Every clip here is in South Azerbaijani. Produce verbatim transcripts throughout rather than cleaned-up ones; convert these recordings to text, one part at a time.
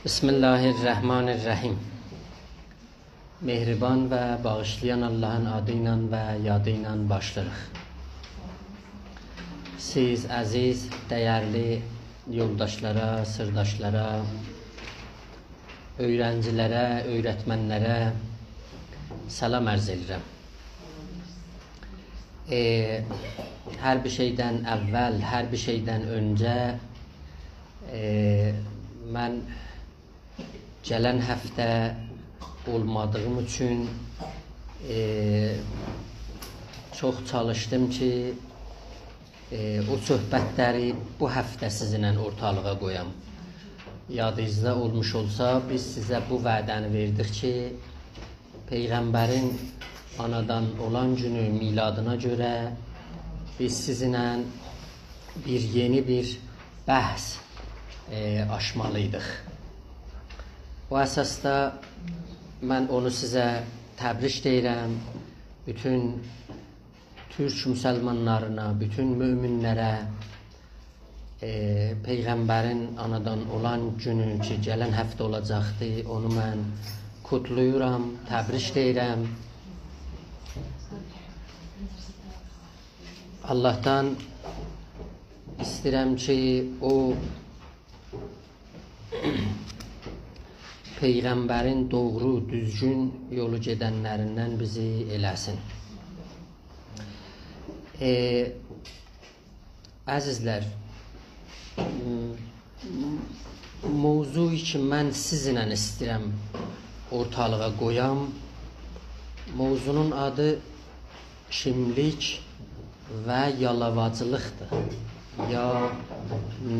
بسم الله الرحمن الرحیم. مهربان و باغیشلایان آللاهین آدی ایله و یادی ایله باشلاییریق. سیز عزیز، دیرلی یولداشلارا، سیرداشلارا، اؤیرنجیلره، اؤیرتمنلره سلام عرض ائدیرم. ائ، هر بیر شئیدن اول، هر بیر شئیدن اؤنجه، ائ، من گلن هفته اولمادیغیم اوچون، ائ، چوخ چالیشدیم کی، ائ، او صحبتلری بو هفته سیزینله اورتالیغا قویام. یادینیزدا اولموش اولسا، بیز سیزه بو وعده‌نی وئردیک کی، پیغمبرین آنادان اولان گونو میلادینا گؤره بیز سیزینله بیر یئنی بیر بحث، ائ، آچمالی‌یدیق. او اساسدا من اونو سیزه تبریک دئییرم. بوتون تورک مسلمانلارینا، بوتون مؤمنلره، ائ، پیغمبرین آنادان اولان گونو کی، گلن هفته اولاجاقدی، اونو من قوتلاییرام، تبریک دئییرم. آللاهدان ایسته‌ییرم کی، او پیغمبرین دوغرو، دوزگون یولو گئدنلریندن بیزی ائله‌سین. ائ، عزیزلر، م-، موضوعی کی، من سیزینله ایسته‌ییرم اورتالیغا قویام، موضوعنون آدی کیملیک و یالاواجلیقدیر. یا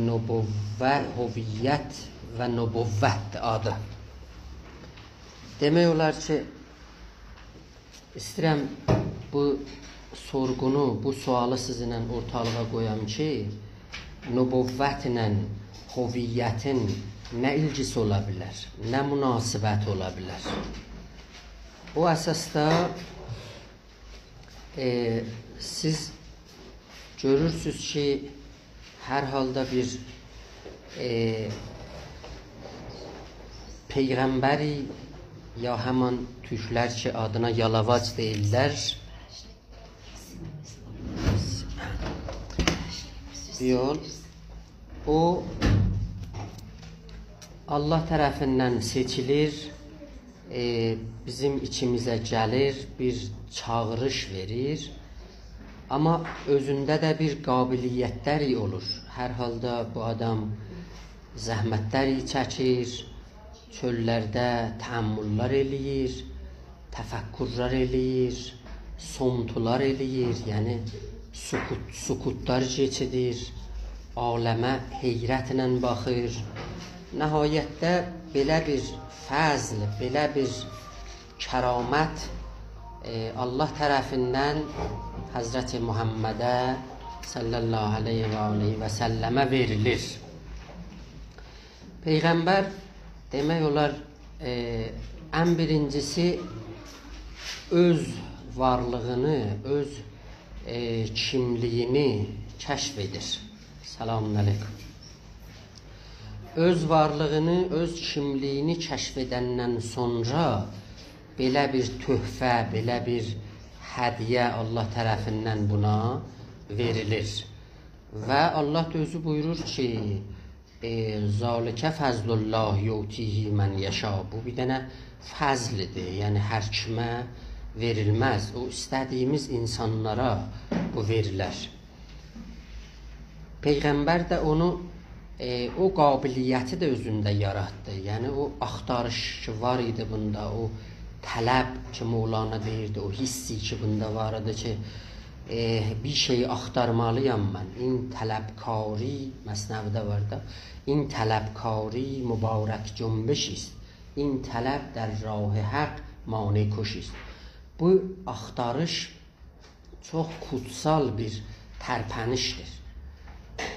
نبوت، هویت و نبوتدیر آدی. دئمک اولار کی، ایسته‌ییرم بو سورغونو، بو سؤالی سیزینله اورتالیغا قویام کی، نبوتله هویتین نه ایلگیسی اولا بیلر، نه مناسبتی اولا بیلر؟ او اساسدا، ائ، سیز گؤرورسونوز کی، هر حالدا بیر، ائ، پیغمبری، یا همان تورکلر کی، آدینا یالاواج دئییرلر، یول، او آللاه طرفیندن سئچیلیر، ائ، بیزیم ایچیمیزه گلیر، بیر چاغیریش وئریر. آمما اؤزونده ده بیر قابلیتلری اولور. هر حالدا بو آدام زحمتلری چکیر، چؤللرده تأمل‌لر ائله‌ییر، تفکرلر ائله‌ییر، صمت‌لر ائله‌ییر، یعنی سکوت، سکوتلار کئچیدیر، عالمه حیرتله باخیر. نهایتده بئله بیر فضل، بئله بیر کرامت، ائ، آللاه طرفیندن حضرت محمده صلی الله علیه و آله و سلمه وئریلیر. پیغمبر، دئمک اولار، ائ، ان بیرینجیسی اؤز وارلیغینی، اؤز، ائ، کیملیگینی کشف ائدیر. سلام علیکم. اؤز وارلیغینی، اؤز کیملیگینی کشف ائدندن سونرا بئله بیر تحفه، بئله بیر هدیه آللاه طرفیندن بونا وئریلیر. و آللاه دا اؤزو بویورور کی، ائ، «ذلک فضل الله یؤتیه من یشاء.» بو بیر دنه فضل‌دیر، یعنی هر کیمه وئریلمز. او ایسته‌دیگیمیز اینسانلارا بو وئریلر. پیغمبر ده اونو، ائ، او قابلیتی ده اؤزونده یاراتدی. یعنی او آختاریش کی وار ایدی بوندا، او طلب کی مولانا دئییردی، او حیسی کی بوندا وار ایدی کی، ائ، بیر شئیی آختارمالی‌یام من. «این طلبکاری»، مثنوی‌ده وار دا، «این طلبکاری مبارک جنبشی است، این طلب در راه حق مانع‌کشی است.» بو آختاریش چوخ کوتسال بیر ترپنیشدیر.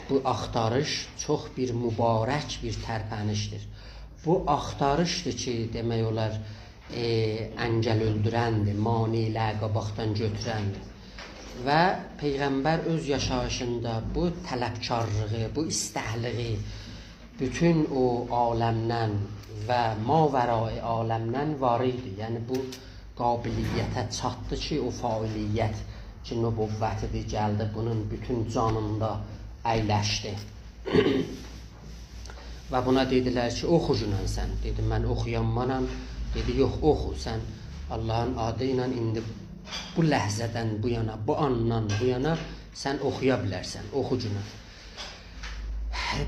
بو آختاریش چوخ بیر مبارک بیر ترپنیشدیر. بو آختاریشدیر کی، دئمک اولار، ائ، انگل اؤلدورندیر، مانع‌لری قاباقدان گؤتورندیر. و پیغمبر اؤز یاشاییشیندا بو طلبکارلیغی، بو ایستکلیگی بوتون او عالمدن و ماوراء عالمدن وار ایدی. یعنی بو قابلیته چاتدی کی، او فاعلیت کی، نبوتی‌دیر، گلدی، بونون بوتون جانیندا اَیلشدی. و بونا دئدیلر کی، «اوخوگونان سن.» دئدی، «من اوخویانمانام.» دئدی، «یوخ، اوخو سن. آللاهین آدی ایله ایندی بو لحظه‌دن بو یانا، بو آندان بو یانا سن اوخویا بیلرسن، اوخوگونان.»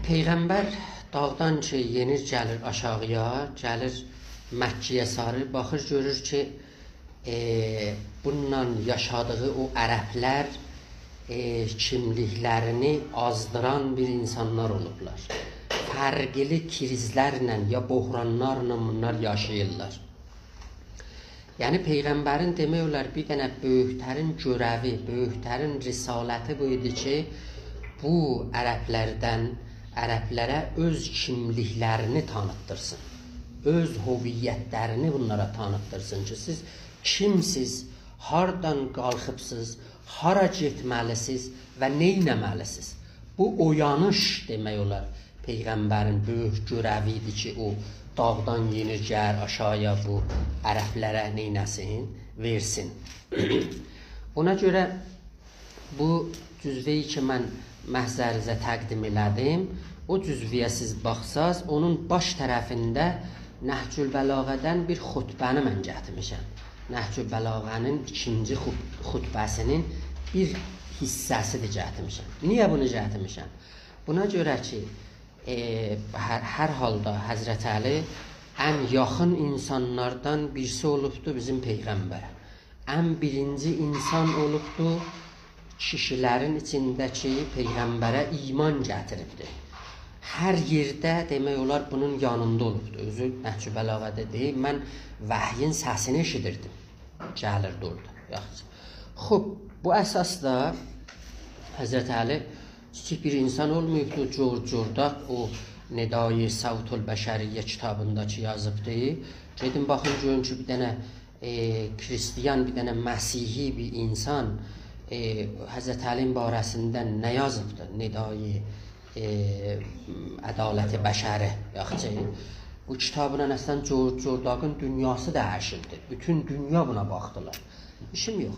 پیغمبر داغدان کی، یئنیر، گلیر آشاغییا، گلیر مکه‌یه ساری، باخیر، گؤرور کی، ائ، بونونلا یاشادیغی او عربلر، ائ، کیملیکلرینی آزدیران بیر اینسانلار اولوبلار. فرقلی کریزلرله یا بحرانلارلا بونلار یاشاییرلار. یعنی پیغمبرین، دئمک اولار، بیر دنه بؤیوک‌ترین گؤره‌وی، بؤیوک‌ترین رسالتی بو ایدی کی، بو عربلردن، عربلره اؤز کیملیکلرینی تانیتدیرسین. اؤز هویتلرینی بونلارا تانیتدیرسین کی، سیز کیمسیز، هاردان قالخیبسیز، هارا گئتمه‌لیسیز و نئینه‌مه‌لیسیز؟ بو اویانیش، دئمک اولار، پیغمبرین بؤیوک گؤره‌وی ایدی کی، او داغدان یئنیر، گلیر آشاغییا، بو عربلره نئینه‌سین؟ وئرسین. اونا گؤره بو جزوه‌یی کی، من محضرینیزه تقدیم ائله‌دیم، او جزوه‌یه سیز باخساز، اونون باش طرفینده نهج‌البلاغه‌دن بیر خطبه‌نی من گتیرمیشم. نهج‌البلاغه‌نین ایکینجی خط-، خطبه‌سینین بیر حیصه‌سیدیر گتیرمیشم. نییه بونو گتیرمیشم؟ بونا گؤره کی، ائ، هر، هر حالدا حضرت علی ان یاخین اینسانلاردان بیریسی اولوبدو بیزیم پیغمبره. ان بیرینجی اینسان اولوبدو کیشیلرین ایچینده کی، پیغمبره ایمان گتیریبدی. هر یئرده، دئمک اولار، بونون یانیندا اولوبدو. اؤزو نهج‌البلاغه‌ده دئییر، «من وحیین سسینی ائشیدیردیم.» گلیردی اورادا. یاخشی. خوب، بو اساسدا حضرت علی کیچیک بیر اینسان اولماییبدی. جورج جورداک او ندای صوت البشریه کیتابیندا کی یازیبدی. گئدین باخین، گؤرون کی، بیر دنه، ائ، کریستیان، بیر دنه مسیحی بیر اینسان، ائ، حضرت علی‌نین باره‌سینده نه یازیبدی؟ ندای، ائ، عدالت بشری، یاخشی. بو کیتابلا اصلاً جورج جورداکین دونیاسی دییشیلدی. بوتون دونیا بونا باخدیلار. ایشیم یوخ.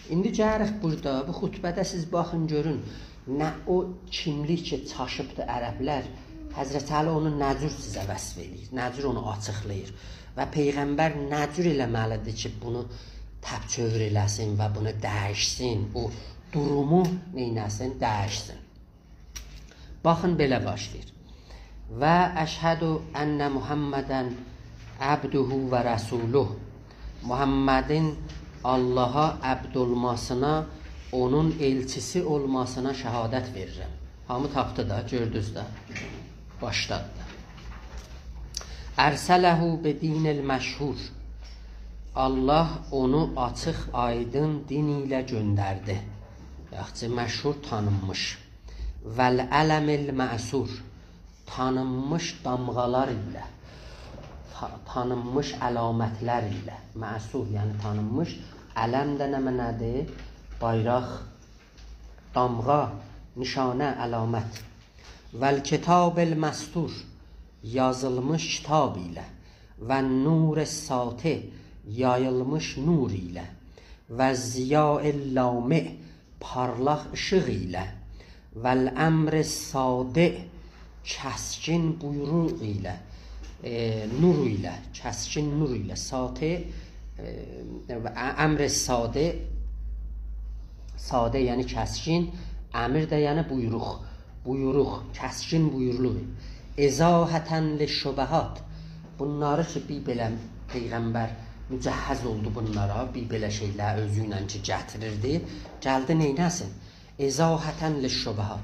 ایندی گلیریک بورادا، بو خطبه‌ده سیز باخین، گؤرون، نه او کیملیک کی چاشیبدی عربلر، حضرت علی اونو نه جور سیزه وصف ائله‌ییر، نه جور اونو آچیقلاییر و پیغمبر نه جور ائله‌مه‌لیدیر کی، بونو تپ‌چؤور ائله‌سین و بونو دییشسین، او دورومو نئینه‌سین، دییشسین. باخین، بئله باشلاییر: «و اشهد ان محمداً عبده و رسوله.» محمدین آللاها عبد اولماسینا، اونون ائلچیسی اولماسینا شهادت وئریرم. هامی تاپدی دا، گؤردونوز ده. باشلادی دا. «ارسله بالدین المشهور.» آللاه اونو آچیق، آیدین دین ایله گؤندردی. یاخشی، مشهور، تانینمیش. «والعلم المأثور.» تانینمیش دامغالار ایله، تا-، تانینمیش علامتلر ایله. مأثور، یعنی تانینمیش. علم ده نمنه‌دیر؟ بایراق، دامغا، نشانه، علامت. «والکتاب المسطور»، یازیلمیش کیتاب ایله. «والنور الساطع»، یاییلمیش نور ایله. «والضیاء اللامع»، پارلاق ایشیق ایله. «والامر الصادع»، کسکین بویروق ایله. ائ، نور ایله، کسکین نور ایله. ساطع، ائ، و امر صادع، صادع یعنی کسکین، امر ده یعنی بویروق. بویروق، کسکین بویورلو. «ازاحةً للشبهات». بونلاری کی، بیر بئله پیغمبر مجهز اولدو بونلارا، بیر بئله شئیلر اؤزو ایله کی گتیریردی. گلدی نئینه‌سین؟ «ازاحةً للشبهات».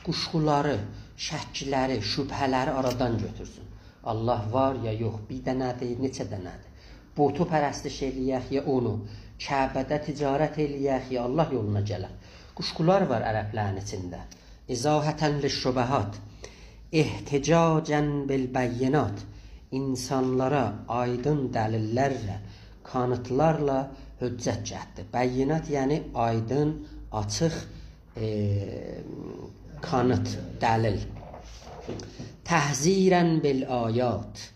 قوشقولاری، شکلری، شبهه‌لری آرادان گؤتورسون. آللاه وار یا یوخ، بیر دنه‌دیر، نئچه دنه‌دیر؟ بوتو پرستش ائله‌یک یا اونو؟ کعبه‌ده تجارت ائله‌یک یا آللاه یولونا گلک؟ قوشقولار وار عربلرین ایچینده. «ازاحةً للشبهات.» «احتجاجاً بالبینات». اینسانلارا آیدین دلیللرله، کانیتلارلا حجت گتدی. بینات یعنی آیدین، آچیق، ائ، کانیت، دلیل. تحذیراً بالآیات.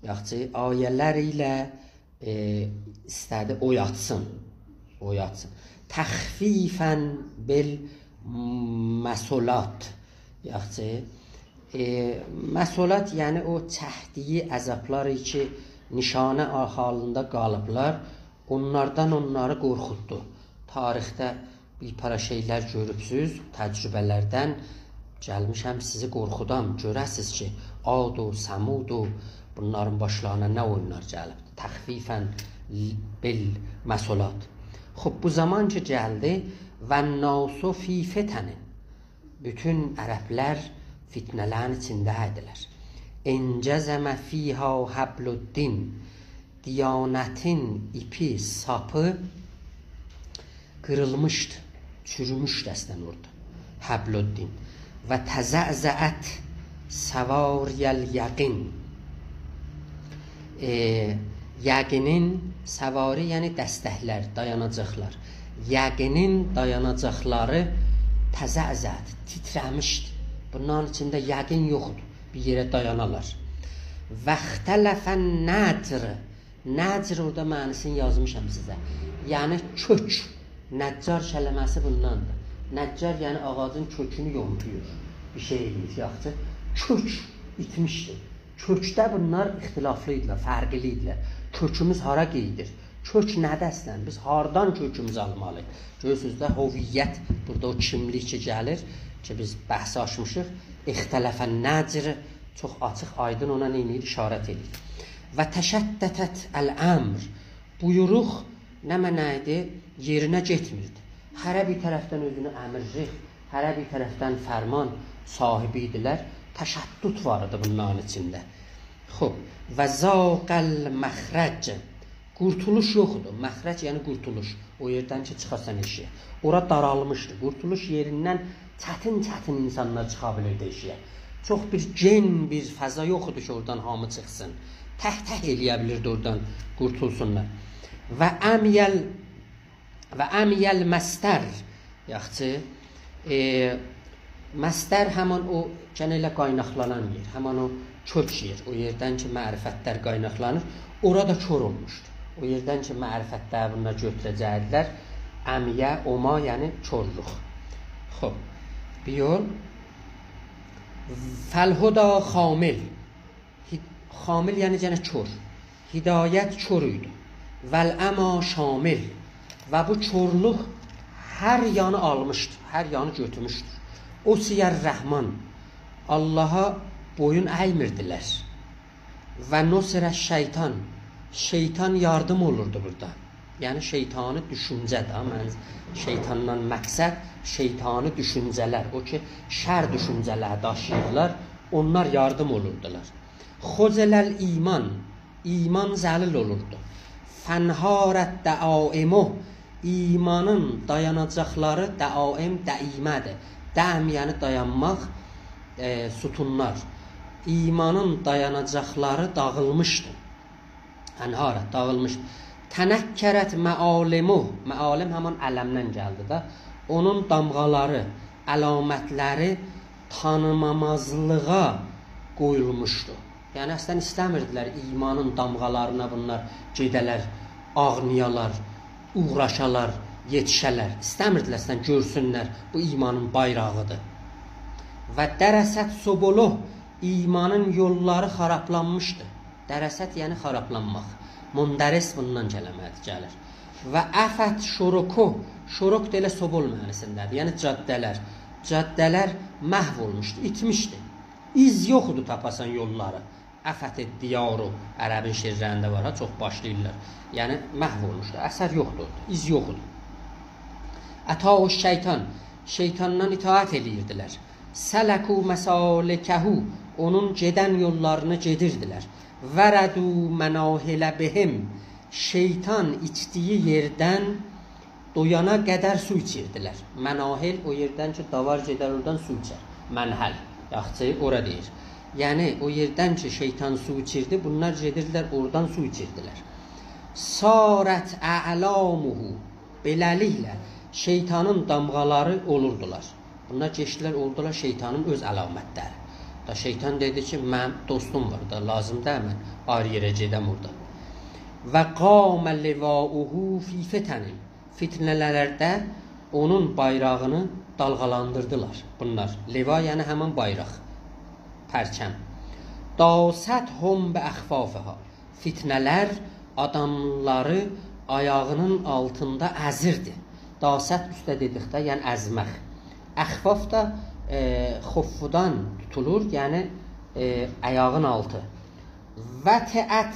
یاخشی، آیه‌لر ایله، ائ، ایسته‌دی اویاتسین. اویاتسین. تخویفاً بالمثلات. یاخشی. ائ، مثلات، یعنی او چکدیگی عذابلار کی، نشانه حالیندا قالیبلار، اونلاردان اونلاری قورخوتدو. تاریخده بیر پارا شئیلر گؤروبسوز، تجربه‌لردن گلمیشم سیزی قورخودام. گؤره‌سیز کی، عاد و ثمود و بونلارین باشلارینا نه اویونلار گلیب. تخویفاً بالمثلات. خوب، بو زامان کی گلدی، والناس فی فتن. بوتون عربلر فتنه‌لرین ایچینده ایدیلر. انجذب فیها حبل الدین. دیانتین ایپی، ساپی قیریلمیشدی، چوروموشدو اصلاً اورادا. حبل الدین. و تزعزعت سواری الیقین. ائ، یقینین سواری، یعنی دستکلر، دایاناجاقلار. یقینین دایاناجاقلاری تزعزعت، تیتره‌میشدی. بونلارین ایچینده یقین یوخدور بیر یئره دایانالار. واختلف النجر. نجر، اورادا معنی‌سینی یازمیشام سیزه. یعنی کؤک. نجار کلمه‌سی بونداندیر. نجار، یعنی آغاجین کؤکونو یونتویور. بیر شئی ائله‌ییر، یاخشی. کؤک ایتمیشدی. کؤکده بونلار اختلافلی ایدیلر، فرقلی ایدیلر. کؤکوموز هارا گئدیر؟ کؤک نه‌دیر اصلاً؟ بیز هاردان کؤکوموزو آلمالی‌ییق؟ گؤرورسونوز ده، هویت، بورادا او کیملیک کی گلیر، کی بیز بحثی آچمیشیق. اختلف النجر، چوخ آچیق، آیدین اونا نئینیر؟ اشارت ائدیر. و تشتتت الامر. بویروق، نمنه ایدی؟ یئرینه گئتمیردی. هره بیر طرفدن اؤزونو امرلیک، هره بیر طرفدن فرمان صاحیبی ایدیلر. تشتت وار ایدی بونلارین ایچینده. خوب، و ضاق المخرج. قورتولوش یوخدور. مخرج، یعنی قورتولوش. او یئردن کی چیخاسان ائشیگه. اورا دارالمیشدی. قورتولوش یئریندن چتین-چتین اینسانلار چیخا بیلیردی ائشیگه. چوخ بیر گئن بیر فضا یوخ ایدی کی اورادان هامی چیخسین. تک-تک ائلیه بیلیردی اورادان قورتولسونلار. و عمی ال-، و عمی المصدر. یاخشی. ائ، مصدر همان او، یعنی ائله قایناقلانان یئر، همان او کؤک یئر، او یئردن کی معرفتلر قایناقلانیر، اورا دا کور اولموشدو. او یئردن کی معرفتلری بونلار گؤتوره‌جکدیلر، عمیه، عمی، یعنی کورلوق. خوب، بیر یول. فالهدی خامل. هی-، خامل یعنی یئنه کور. هدایت کور ایدی. والعمی شامل. و بو کورلوق هر یانی آلمیشدی، هر یانی گؤتورموشدور. عصی الرحمن. آللاها بویون ایمیردیلر. و نصر الشیطان. شیطان یاردیم اولوردو بورادا. یعنی شیطانی دوشونجه ده، من شیطاندان مقصد شیطانی دوشونجه‌لر، او کی شر دوشونجه‌لر داشیییرلار، اونلار یاردیم اولوردولار. خذل الایمان، ایمان ذلیل اولوردو. فانهارت دعائمه، ایمانین دایاناجاقلاری، دعائم، دعیمه‌دیر. دعم، یعنی دایانماق، ائ، ستونلار. ایمانین دایاناجاقلاری داغیلمیشدی. انهارت، داغیلمیشدی. تنکرت معالمه، معالم همان علمدن گلدی ده. اونون دامغالاری، علامتلری تانیمامازلیغا قویولموشدو. یعنی اصلاً ایسته‌میردیلر ایمانین دامغالارینا بونلار گئده‌لر، آغنایالار، اوغراشالار، یئتیشه‌لر. ایسته‌میردیلر اصلاً گؤرسونلر، بو ایمانین بایراغیدیر. و درست سبله، ایمانین یوللاری خارابلانمیشدی. درست، یعنی خارابلانماق. مندرس بوندان کلمه‌دیر، گلیر. و عفت شرکه، شرک دا ائله سبل معنی‌سینده‌دیر، یعنی جاده‌لر. جاده‌لر محو اولموشدو، ایتمیشدی. ایز یوخدو تاپاسان یوللاری. عفت الدیار، عربین شعرلرینده وار ها، چوخ باشلاییرلار. یعنی محو اولموشدو، اثر یوخدور، ایز یوخدور. اطاعوا الشیطان، شیطاندان اطاعت ائله‌ییردیلر. سلکوا مسالکه، اونون گئدن یوللارینی گئدیردیلر. وردوا مناهل بهم، شیطان ایچدیگی یئردن دویانا قدر سو ایچیردیلر. مناهل، او یئردن کی داوار گئدر، اورادان سو ایچر. منهل، یاخشی، اورا دئییر. یعنی او یئردن کی شیطان سو ایچیردی، بونلار گئدیردیلر، اورادان سو ایچیردیلر. سارت اعلامه، بئله‌لیکله شیطانین دامغالاری اولوردولار. بونلار کئچدیلر، اولدولار شیطانین اؤز علامتلری. دا شیطان دئدی کی، منیم دوستوم وار دا، لازیم دئییل من آیری یئره گئدم اورادا. «و قام لواؤه فی فتن»، فتنه‌لرده اونون بایراغینی دالغالاندیردیلار بونلار. لوا یعنی همین بایراق، پرچم. «داستهم بأخفافها»، فتنه‌لر آداملاری آیاغینین آلتیندا ازیردی. داست اوسته دئدیکده، یعنی ازمک. اخفاف دا، ائ، خفّدان توتولور، یعنی، ائ، آیاغین آلتی. «وطئت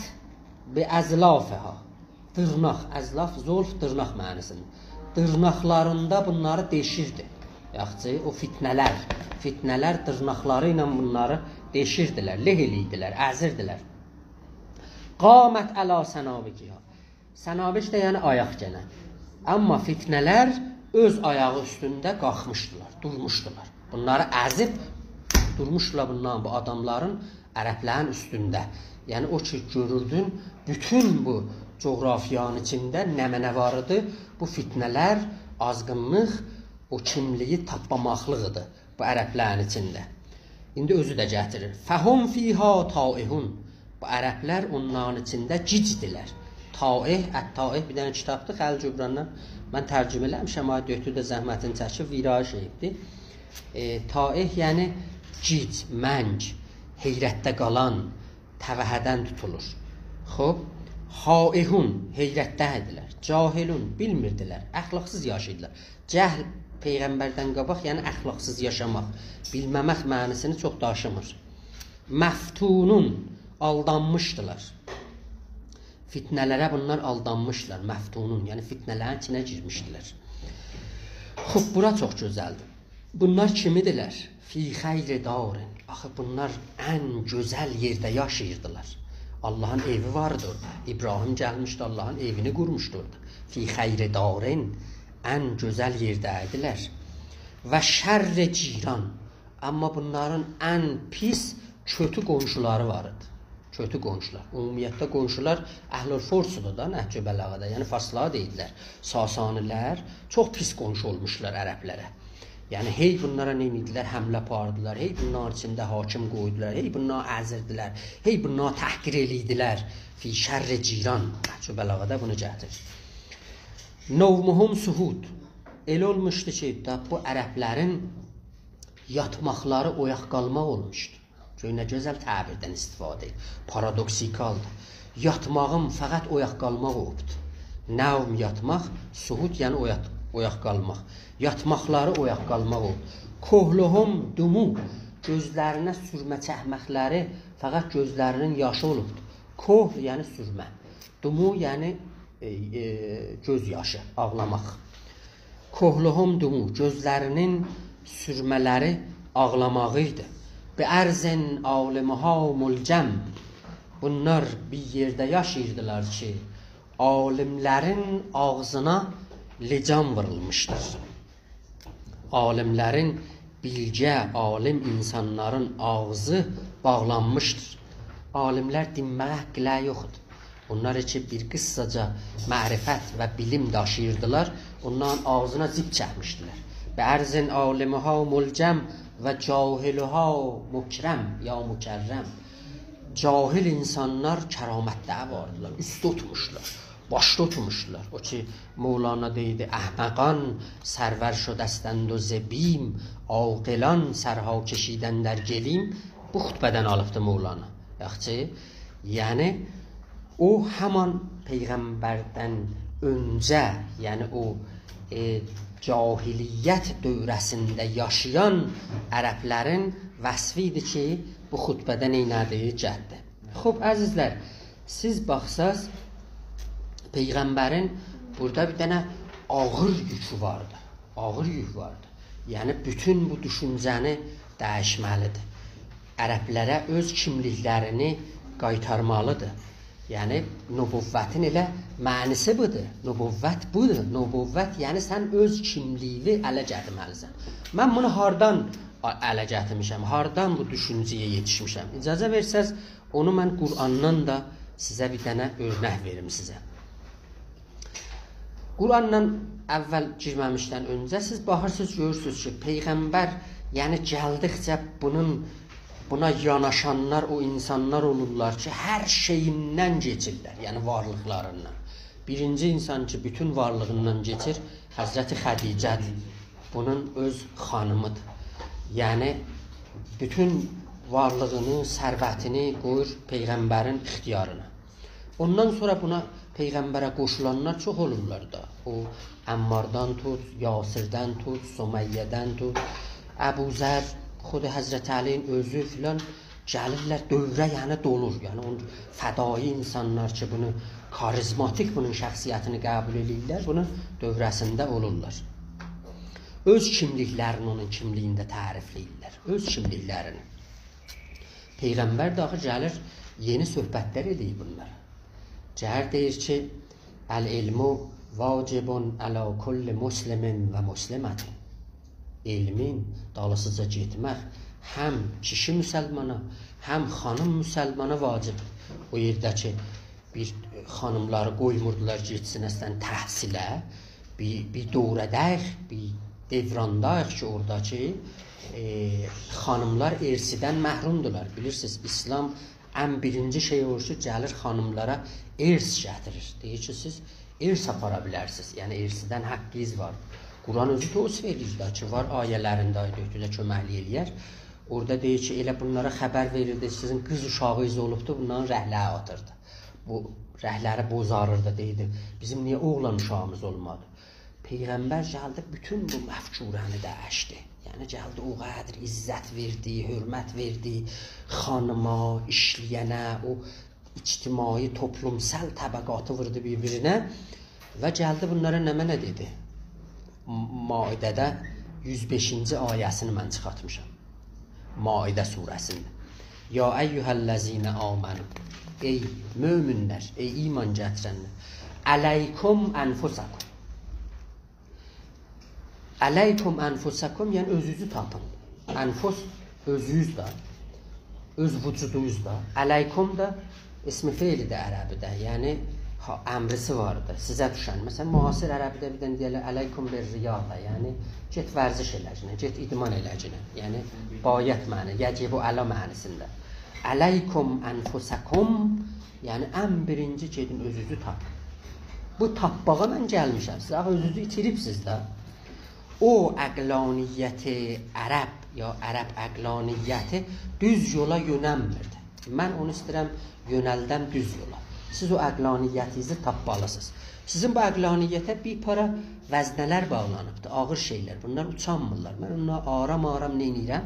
بأظلافها»، دیرناق، اظلاف، ظلف، دیرناق معناسیندا. دیرناقلاریندا بونلاری دئشیردی. یاخشی، او فتنه‌لر، فتنه‌لر دیرناقلاری ایله بونلاری دئشیردیلر، له ائله‌ییردیلر، ازیردیلر. «قامت علی سنابکها». سنابک ده یعنی آیاق گئنه. آمما فتنه‌لر اؤز آیاغی اوستونده قالخمیشدیلار، دورموشدولار. بونلاری ازیب دورموشدولار بونلارین، بو آداملارین، عربلرین اوستونده. یعنی او کی، گؤروردون، بوتون بو جغرافیانین ایچینده نمنه وار ایدی؟ بو فتنه‌لر، آزغینلیق، او کیملیگی تاپماماقلیق ایدی بو عربلرین ایچینده. ایندی اؤزو ده گتیریر. «فهم فیها تائهون». بو عربلر اونلارین ایچینده گیجدیلر. تائه، التائه بیر دنه کیتابدیر خلیل جبراندان. من ترجمه ائله‌میشم، آقای دکتر ده زحمتینی چکیب، ویرایش ائدیبدی. ائ، تائه یعنی گیج، منگ، حیرتده قالان، توهه‌دن توتولور. خوب، «هائهون»، حیرتده ایدیلر. «جاهلون»، بیلمیردیلر، اخلاقسیز یاشاییردیلار. جهل پیغمبردن قاباق، یعنی اخلاقسیز یاشاماق، بیلمه‌مک معناسینی چوخ داشیمیر. «مفتونون»، آلدانمیشدیلار. فتنه‌لره بونلار آلدانمیشدیلار. «مفتونون»، یعنی فتنه‌لرین ایچینه گیرمیشدیلر. خوب، بورا چوخ گؤزلدیر. بونلار کیم ایدیلر؟ «فی خیر دار». آخی بونلار ان گؤزل یئرده یاشاییردیلار. آللاهین ائوی وار ایدی اورادا. ابراهیم گلمیشدی، آللاهین ائوینی قورموشدو اورادا. «فی خیر دار»، ان گؤزل یئرده‌یدیلر. «و شر جیران». آمما بونلارین ان پیس، کؤتو قونشولاری وار ایدی. کؤتو قونشولار. عمومیتده قونشولار اهل الفرسدور دا، نهج البلاغه‌ده. یعنی فارسلارا دئییرلر. ساسانی‌لر چوخ پیس قونشو اولموشلار عربلره. یعنی هئی بونلارا نه ائدیردیلر؟ حمله آپاریردیلار. هئی بونلارین ایچینده حاکم قویدولار. هئی بونلاری ازیردیلر. هئی بونلاری تحقیر ائله‌ییردیلر. «فی شر جیران». نهج البلاغه‌ده بونو گتیریر. «نومهم سهود». ائله اولموشدو کی، دا بو عربلرین یاتماقلاری اویاق قالماق اولموشدو. گؤر نه گؤزل تعبیردن استفاده ائدیر. پارادوکسیکالدیر. یاتماغیم فقط اویاق قالماق اولوبدو. نوم یاتماق، سهود یعنی اویات-، اویاق قالماق. یاتماقلاری اویاق قالماق اولوب. «کحلهم دموع»، گؤزلرینه سورمه چکمکلری فقط گؤزلرینین یاشی اولوبدو. کحل یعنی سورمه. دموع یعنی، ائ، ائ، گؤز یاشی، آغلاماق. «کحلهم دموع»، گؤزلرینین سورمه‌لری آغلاماغی ایدی. «بأرض عالمها ملجم». بونلار بیر یئرده یاشاییردیلار کی، عالیملرین آغزینا لجام وورولموشدور. عالیملرین، بیلگه، عالیم اینسانلارین آغزی باغلانمیشدیر. عالیملر دینمه‌یه حاقلاری یوخدور. اونلار کی، بیر قیسساجا معرفت و بیلیم داشیییردیلار، اونلارین آغزینا زیپ چکمیشدیلر. «بأرض عالمها ملجم و جاهلها مکرم یا مکرم». جاهل اینسانلار کرامتده واردیلار، اوسته اوتورموشلار، باشدا اوتورموشلار. او کی، مولانا دئییردی: «احمقان سرور شدستند و ز بیم، عاقلان سرها کشیدند در گلیم.» بو خطبه‌دن آلیبدی مولانا. یاخشی، یعنی او همان پیغمبردن اؤنجه، یعنی او، ائ، جاهلیت دوره‌سینده یاشایان عربلرین وصفی ایدی کی، بو خطبه‌ده نئینه‌دی؟ گتدی. خوب، عزیزلر، سیز باخساز، پیغمبرین بورادا بیر دنه آغیر یوکو واردی. آغیر یوک واردی. یعنی، بوتون بو دوشونجه‌نی دییشمه‌لیدیر. عربلره اؤز کیملیکلرینی قایتارمالیدیر. یعنی، نبوتین ائله معنی‌سی بودور. نبوت بودور. نبوت، یعنی، سن اؤز کیملیگینی اله گتیرمه‌لیسن. من بونو هاردان آ-، اله گتیرمیشم؟ هاردان بو دوشونجه‌یه یئتیشمیشم؟ اجازه وئرسز، اونو من قرآندان دا سیزه بیر دنه اؤرنک وئریم سیزه. قرآندان اول گیرمه‌میشدن اؤنجه سیز باخیرسینیز، گؤرورسونوز کی، پیغمبر، یعنی گلدیکجه بونون، بونا یاناشانلار او اینسانلار اولورلار کی، هر شئییندن کئچیرلر، یعنی وارلیقلاریندان. بیرینجی اینسان کی، بوتون وارلیغیندان کئچیر، حضرت خدیجه‌دیر. بونون اؤز خانیمیدیر. یعنی، بوتون وارلیغینی، ثروتینی قویور پیغمبرین اختیارینا. اوندان سونرا بونا، پیغمبره قوشولانلار چوخ اولورلار دا. او عماردان توت، یاسردن توت، سمیه‌دن توت، ابوذر، خود حضرت علی‌نین اؤزو فلان گلیرلر، دؤوره، یعنی، دولور. یعنی، او فدایی اینسانلار کی، بونو کاریزماتیک، بونون شخصیتینی قبول ائله‌ییرلر، بونون دؤوره‌سینده اولورلار. اؤز کیملیکلرینی اونون کیملیگینده تعریفله‌ییرلر. اؤز کیملیکلرینی. پیغمبر ده آخی گلیر، یئنی صحبتلر ائله‌ییر بونلارا. گلیر دئییر کی، «العلم واجب علی کل مسلم و مسلمة.» علمین دالیسیجا گئتمک هم کیشی مسلمانا، هم خانیم مسلمانا واجبدیر. او یئرده کی، بیر خانیملاری قویموردولار گئتسین اصلاً تحصیله، بیر، بیر دوره‌ده‌ییک، بیر دورانداییق کی، اورادا کی، ائ، خانیملار ارثدن محرومدولار. بیلیرسینیز، اسلام ان بیرینجی شئی اولور کی، گلیر خانیملارا ارث گتیریر. دئییر کی، سیز ارث آپارا بیلرسینیز. یعنی، ارثدن حقینیز وار. قرآن اؤزو توصیف ائله‌ییر ده کی، وار آیه‌لرینده، آیه‌لرده کؤمکلیک ائله‌یر. اورادا دئییر کی، ائله بونلارا خبر وئریردی، سیزین قیز اوشاغینیز اولوبدو، بونلارین رنگلری آتیردی. بو رنگلری بوزاریردی، دئییردی، «بیزیم نییه اوغلان اوشاغیمیز اولمادی؟» پیغمبر گلدی، بوتون بو مفکوره‌نی دییشدی. یعنی، گلدی، او قدر عزت وئردی، حؤرمت وئردی خانیما، ایشله‌ینه، او اجتماعی، توپلومسال طبقاتی ووردو بیر-بیرینه و گلدی بونلارا نمنه دئدی؟ م-، مائده‌ده یوز بئشینجی آیه‌سینی من چیخارتمیشام. مائده سوره‌سینده. «یا ایها الذین آمنوا.» ای مؤمنلر، ای ایمان گتیرنلر. «علیکم انفسکم.» «علیکم انفسکم»، یعنی اؤزونوزو تاپین. انفس اؤزونوز ده، اؤز وجودونوز دا. «علیکم» دا اسم فعلدیر عربیده، یعنی ها، امریسی واردیر، سیزه دوشن. مثلاً، معاصر عربیده بیر دنه دئیرلر، «علیکم بالریاضة»، یعنی گئت ورزش ائله‌گینن، گئت ایدمان ائله‌گینن. یعنی غایت معنی، یجب علی معنی‌سینده. «علیکم انفسکم»، یعنی ان بیرینجی گئدین اؤزونوزو تاپین. بو تاپماغا من گلمیشم. سیز آخی اؤزونوزو ایتیریبسیز ده. او عقلانیت عرب، یا عرب عقلانیتی دوز یولا یؤنلمیردی. من اونو ایسته‌ییرم یؤنلدم دوز یولا. سیز او عقلانیتینیزی تاپمالیسینیز. سیزین بو عقلانیته بیر پارا وزنه‌لر باغلانیبدیر، آغیر شئیلر. بونلار اوچانمیرلار. من اونلاری آرام-آرام نئینیرم؟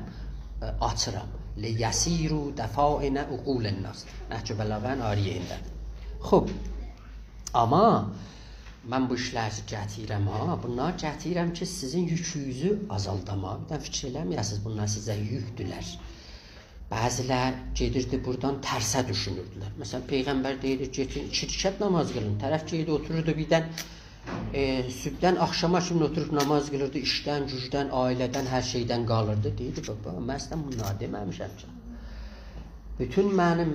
ائ، آچیرام. «لیصیروا دفائن عقول الناس.» نهج‌البلاغه‌نین آیری یئرینده‌دیر. خوب، آمما من بو ایشلری گتیریرم ها، بونلاری گتیریرم کی، سیزین یوکونوزو آزالدام ها. بیر دنه فیکیر ائله‌مه‌یه‌سینیز، بونلار سیزه یوکدولر. بعضی‌لر گئدیردی بورادان ترسه دوشونوردولر. مثلاً، پیغمبر دئییردی، «گئدین ایکی رکعت نماز قیلین.» طرف گئدیردی، اوتوروردو بیردن، ائ، صبحدن آخشاما کیمی اوتوروب نماز قیلیردی، ایشدن، گوجدن، عائله‌دن، هر شئیدن قالیردی. دئییردی، «بابا، من سیزه بونلاری دئمه‌میشم کی.» بوتون منیم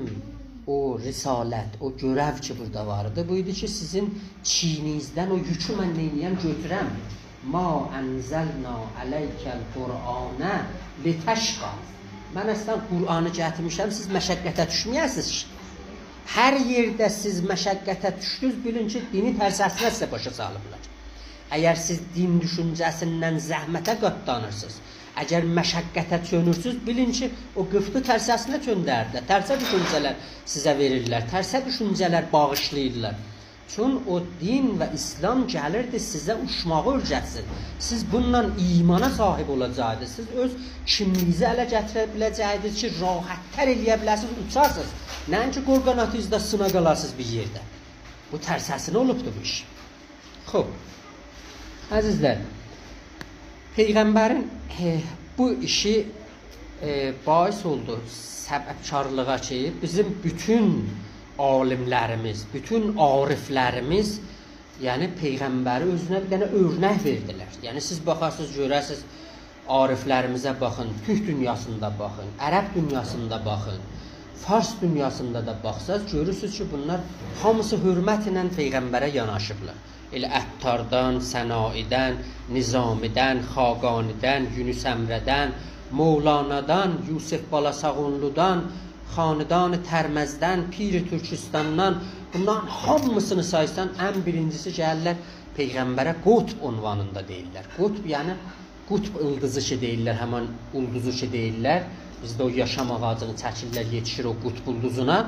او رسالت، او گؤرو کی، بورادا وار ایدی، بو ایدی کی، سیزین چیینینیزدن او یوکو من نئینییم، گؤتورم. «ما انزلنا علیک القرآن لتشقی.» من اصلاً قرآنی گتیرمیشم، سیز مشقته دوشمه‌یه‌سینیز کی. هر یئرده سیز مشقته دوشدونوز، بیلین کی، دینی ترسه‌سینه سیزه باشا سالیبلار. اگر سیز دین دوشونجه‌سیندن زحمته قاتلانیرسینیز، اگر مشقته چؤنورسوز، بیلین کی، او قیفتی ترسه‌سینه چؤندردیلر. ترسه دوشونجه‌لر سیزه وئریرلر، ترسه دوشونجه‌لر باغیشلاییرلار. چون او دین و اسلام گلیردی سیزه اوچماغی اؤیرتسین. سیز بونونلا ایمانا صاحیب اولاجاقدینیز. سیز اؤز کیملیگینیزی اله گتیره بیله‌جکدینیز کی، راحت‌تر ائلیه بیله‌سینیز، اوچاسینیز. نه اینکی قورغاناتینیزدا سینا قالاسینیز بیر یئرده. بو ترسه‌سینه اولوبدو بو ایش. خوب، عزیزلر، پیغمبرین، ائ، بو ایشی، ائ، باعث اولدو سببکارلیغا کی، بیزیم بوتون عالیملریمیز، بوتون عارفلریمیز، یعنی پیغمبری اؤزونه بیر دنه اؤرنک وئردیلر. یعنی سیز باخاسینیز، گؤره‌سینیز، عارفلریمیزه باخین، تورک دونیاسیندا باخین، عرب دونیاسیندا باخین، فارس دونیاسیندا دا باخساز، گؤرورسونوز کی، بونلار هامیسی حؤرمت ایله پیغمبره یاناشیبلار. ائله عطاردان، سنایی‌دن، نظامی‌دن، خاقانی‌دن، یونس امره‌دن، مولانادان، یوسف بالاساغونلودان، خاندان ترمذدن، پیر ترکستاندان، بونلارین هامیسینی سایسان، ان بیرینجیسی گلیرلر پیغمبره قطب عنوانیندا دئییرلر. قطب، یعنی قطب ایلدیزی کی دئییرلر، همین اولدوزو کی دئییرلر. بیزده او یاشام آغاجینی چکیرلر، یئتیشیر او قطب اولدوزونا.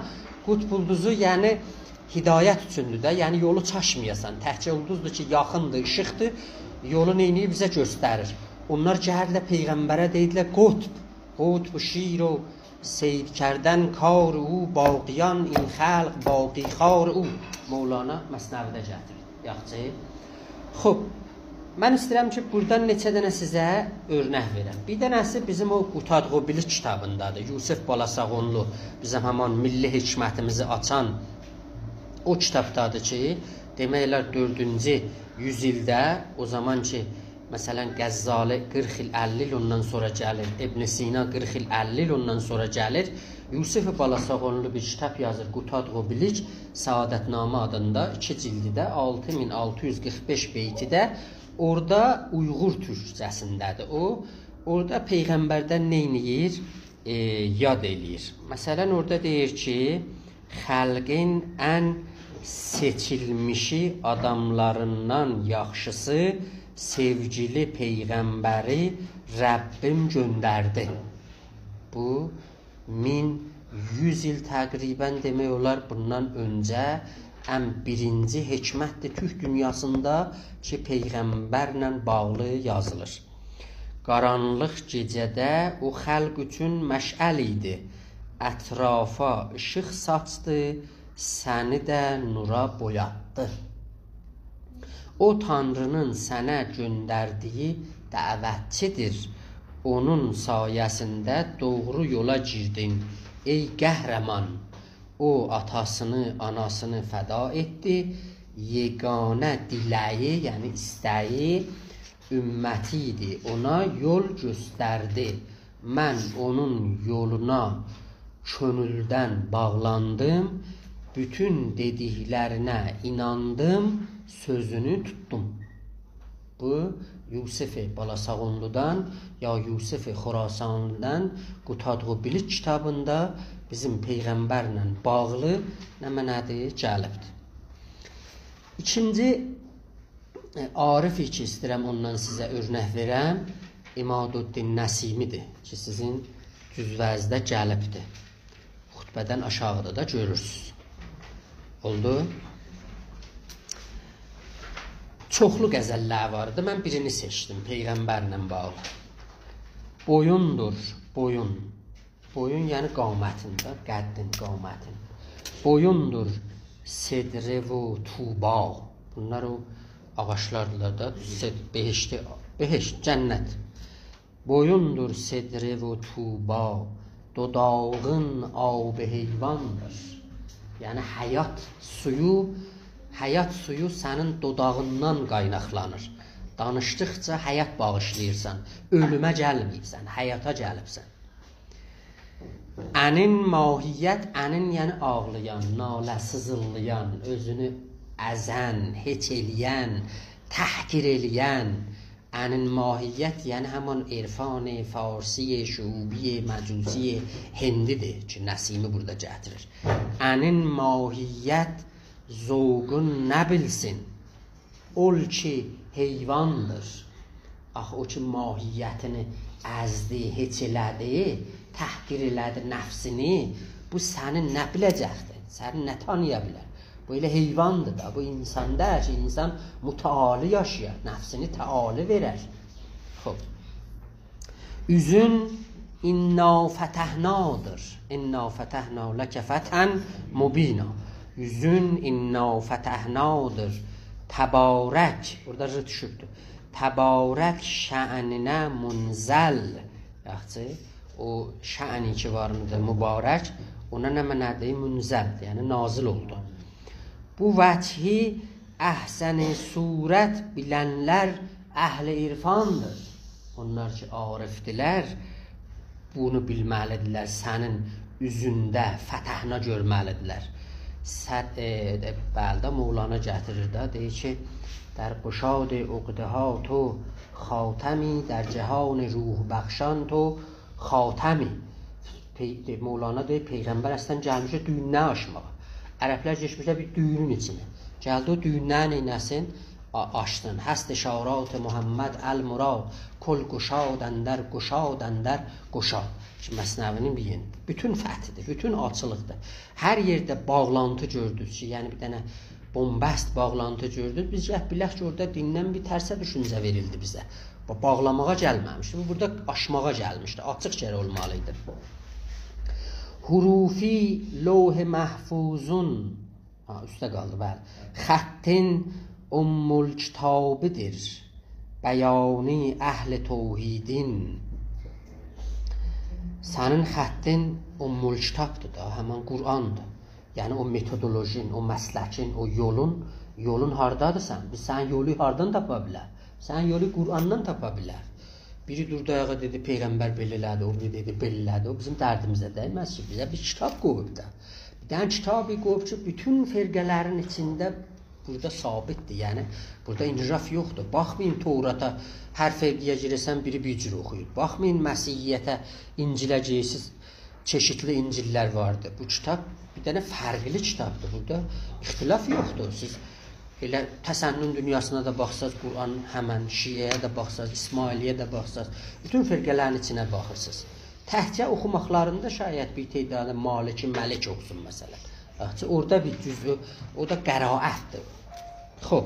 قطب اولدوزو، یعنی هدایت اوچوندور ده، یعنی یولو چاشمایاسان. تکجه اولدوزدور کی یاخیندیر، ایشیقدیر، یولو نئینیر، بیزه گؤستریر. اونلار گلیرلر پیغمبره، دئییرلر: «قطب، قطب شیر و صید کردن کار او، باقیان این خلق باقی‌خوار او.» مولانا مثنوی‌ده گتیریر. یاخشی. خوب، من ایسته‌ییرم کی بورادا نئچه دنه سیزه اؤرنک وئرم. بیر دنه‌سی بیزیم او قوتادغو بیلیک کیتابیندادیر. یوسف بالاساغونلو بیزیم همان میللی حکمتیمیزی آچان او کیتابدادیر کی، دئمک اولار دؤردونجو یوز ایلده، او زامان کی مثلا غزالی قیرخ ایل، اللی ایل اوندان سونرا گلیر، ابن سینا قیرخ ایل، اللی ایل اوندان سونرا گلیر، یوسف بالاساغونلو بیر کیتاب یازیر، قوتادغو بیلیک، سعادتنامه آدیندا، ایکی جیلدی‌دی، آلتی مین آلتی یوز قیرخ بئش بیتی‌دی. اورادا اویغور تورکجه‌سینده‌دیر او. اورادا پیغمبردن نئینیر؟ ائ، یاد ائله‌ییر. مثلا اورادا دئییر کی، خلقین ان سئچیلمیشی، آداملاریندان یاخشیسی، سئوگیلی پیغمبری ربّیم گؤندردی. بو مین یوز ایل تقریبا، دئمک اولار، بوندان اؤنجه ان بیرینجی حکمتدیر تورک دونیاسیندا کی پیغمبرله باغلی یازیلیر. قارانلیق گئجه‌ده او خلق اوچون مشعل ایدی، اطرافا ایشیق ساچدی، سنی ده نورا بویاتدی. او تانری‌نین سنه گؤندردیگی دعوتچی‌دیر. اونون سایه‌سینده دوغرو یولا گیردین، ای قهرمان. او آتاسینی، آناسینی فدا ائتدی، یگانه دیله‌یی، یعنی ایسته‌یی، امتی ایدی، اونا یول گؤستردی. من اونون یولونا کؤنولدن باغلاندیم، بوتون دئدیکلرینه ایناندیم، سؤزونو توتدوم. بو یوسف بالاساغونلودان یا یوسف خراسانلی‌دان قوتادغو بیلیک کیتابیندا بیزیم پیغمبرله باغلی نمنه‌دیر؟ گلیبدیر. ایکینجی ائ، عارف کی ایسته‌ییرم اوندان سیزه اؤرنک وئرم، عمادالدین نسیمی‌دیر کی سیزین جزوه‌زده گلیبدیر. خطبه‌دن آشاغیدا دا گؤرورسونوز. اولدو؟ چوخلو غزل‌لر واردی. من بیرینی سئچدیم، پیغمبرله باغلی. بویوندور، بویون. بویون، یعنی قامتین ده، قدّین، قامتین. بویوندور سدره و طوبی. بونلار او آغاجلاردیلار دا، سد-، بهشت، بهشت، جنت. بویوندور سدره و طوبی، دوداغین آب حیواندیر. یعنی حیات سویو، حیات سویو سنین دوداغیندان قایناقلانیر. دانیشدیقجا حیات باغیشلاییرسان. اؤلومه گلمه‌ییبسن، حیاتا گلیبسن. انین ماهیت، انین یعنی آغلایان، ناله، سیزیلدایان، اؤزونو ازن، هئچ ائله‌ین، تحقیر ائله‌ین. انین ماهیت یعنی همان عرفان فارسی، شعوبی، مجوسی، هندی‌دیر کی نسیمی بورادا گتیریر. انین ماهیت ذوقون نبیلسین، اول کی حیواندیر. آخی او کی ماهیتینی ازدی، هئچ ائله‌دی، تحقیر ائله‌دی نفسینی، بو سنی نه بیله‌جکدیر؟ سنی نه تانییا بیلر؟ بو ائله حیواندیر دا، بو اینسان دئییل کی، اینسان متعالی یاشایار، نفسینی تعالی وئرر. خوب. اوزون «انا فتحنادیر». «انا فتحنا لک فتحا مبینا». اوزون «انا فتحنادیر». تبارک، بورادا ر دوشوبدور. تبارک شأنینه منزل. یاخشی، او شأنی کی وار ایدی، مبارک، اونا نمنه‌دیر؟ منزلدیر، یعنی نازل اولدو. بو وجهی احسن صورت بیلنلر اهل عرفاندیر. اونلار کی عارفدیلر، بونو بیلمه‌لیدیرلر، سنین اوزونده فتحنا گؤرمه‌لیدیرلر. صد، ائ، ائ، بلی ده، مولانا گتیریر ده، دئییر کی، «در گشاد عقده‌ها تو خاتمی، در جهان روح‌بخشان تو خاتمی.» پی-، مولانا دئییر، پیغمبر اصلاً گلمیشدی دویونلری آچماغا. عربلر کئچمیشدی بیر دویونون ایچینه. گلدی او دویونلری نئینه‌سین؟ آ-، آچسین. «هست اشارات محمد المراد، کل گشاد اندر گشاد اندر گشاد.» کی، مثنوی‌نین بیر یئری. بوتون فتحدیر، بوتون آچیلیقدیر. هر یئرده باغلانتی گؤردونوز کی، یعنی بیر دنه بن‌بست باغلانتی گؤردونوز، بیز گرک بیلک کی، اورادا دیندن بیر ترسه دوشونجه وئریلدی بیزه. با-، باغلاماغا گلمه‌میشدی. بو بورادا آچماغا گلمیشدی. آچیق گرک اولمالی ایدی. «حروفی لوح محفوظون»، ها، اوسته قالدی، بلی. «خطین ام‌الکتابی‌دیر، بیانی اهل توحیدین.» سنین خطین ام‌الکتابدیر دا، همین قرآندیر. یعنی او متودولوژین، او مسلکین، او یولون، یولون هاردادیر سن؟ بیز سنین یولو هاردان تاپا بیلریک؟ سنین یولو قرآندان تاپا بیلریک. بیری دوردو آیاغا، دئدی: «پیغمبر بئله ائله‌دی»، او بیری دئدی: «بئله ائله‌دی». او بیزیم دردیمیزه دیمز کی، بیزه بیر کیتاب قویوب دا. بیر دنه کیتابی قویوب کی، بوتون فرقه‌لرین ایچینده بورادا ثابتدیر. یعنی بورادا انحراف یوخدور. باخمایین توراتا، هر فرقه‌یه گیره‌سن بیری بیر جور اوخویور. باخمایین مسیحیته، انجیله گیره‌سیز، چئشیتلی انجیل‌لر واردی. بو کیتاب بیر دنه فرقلی کیتابدیر. بورادا اختلاف یوخدور. سیز ائله تسنن دونیاسینا دا باخساز، قرآن همن، شیعه‌یه ده باخساز، اسماعیلی‌یه ده باخساز، بوتون فرقه‌لرین ایچینه باخیرسینیز. تکجه اوخوماقلاریندا شاید بیر تعداد مالکی ملک اوخوسون، مثلاً. یاخشی، اورادا بیر جزء، او دا قرائتدیر. خوب.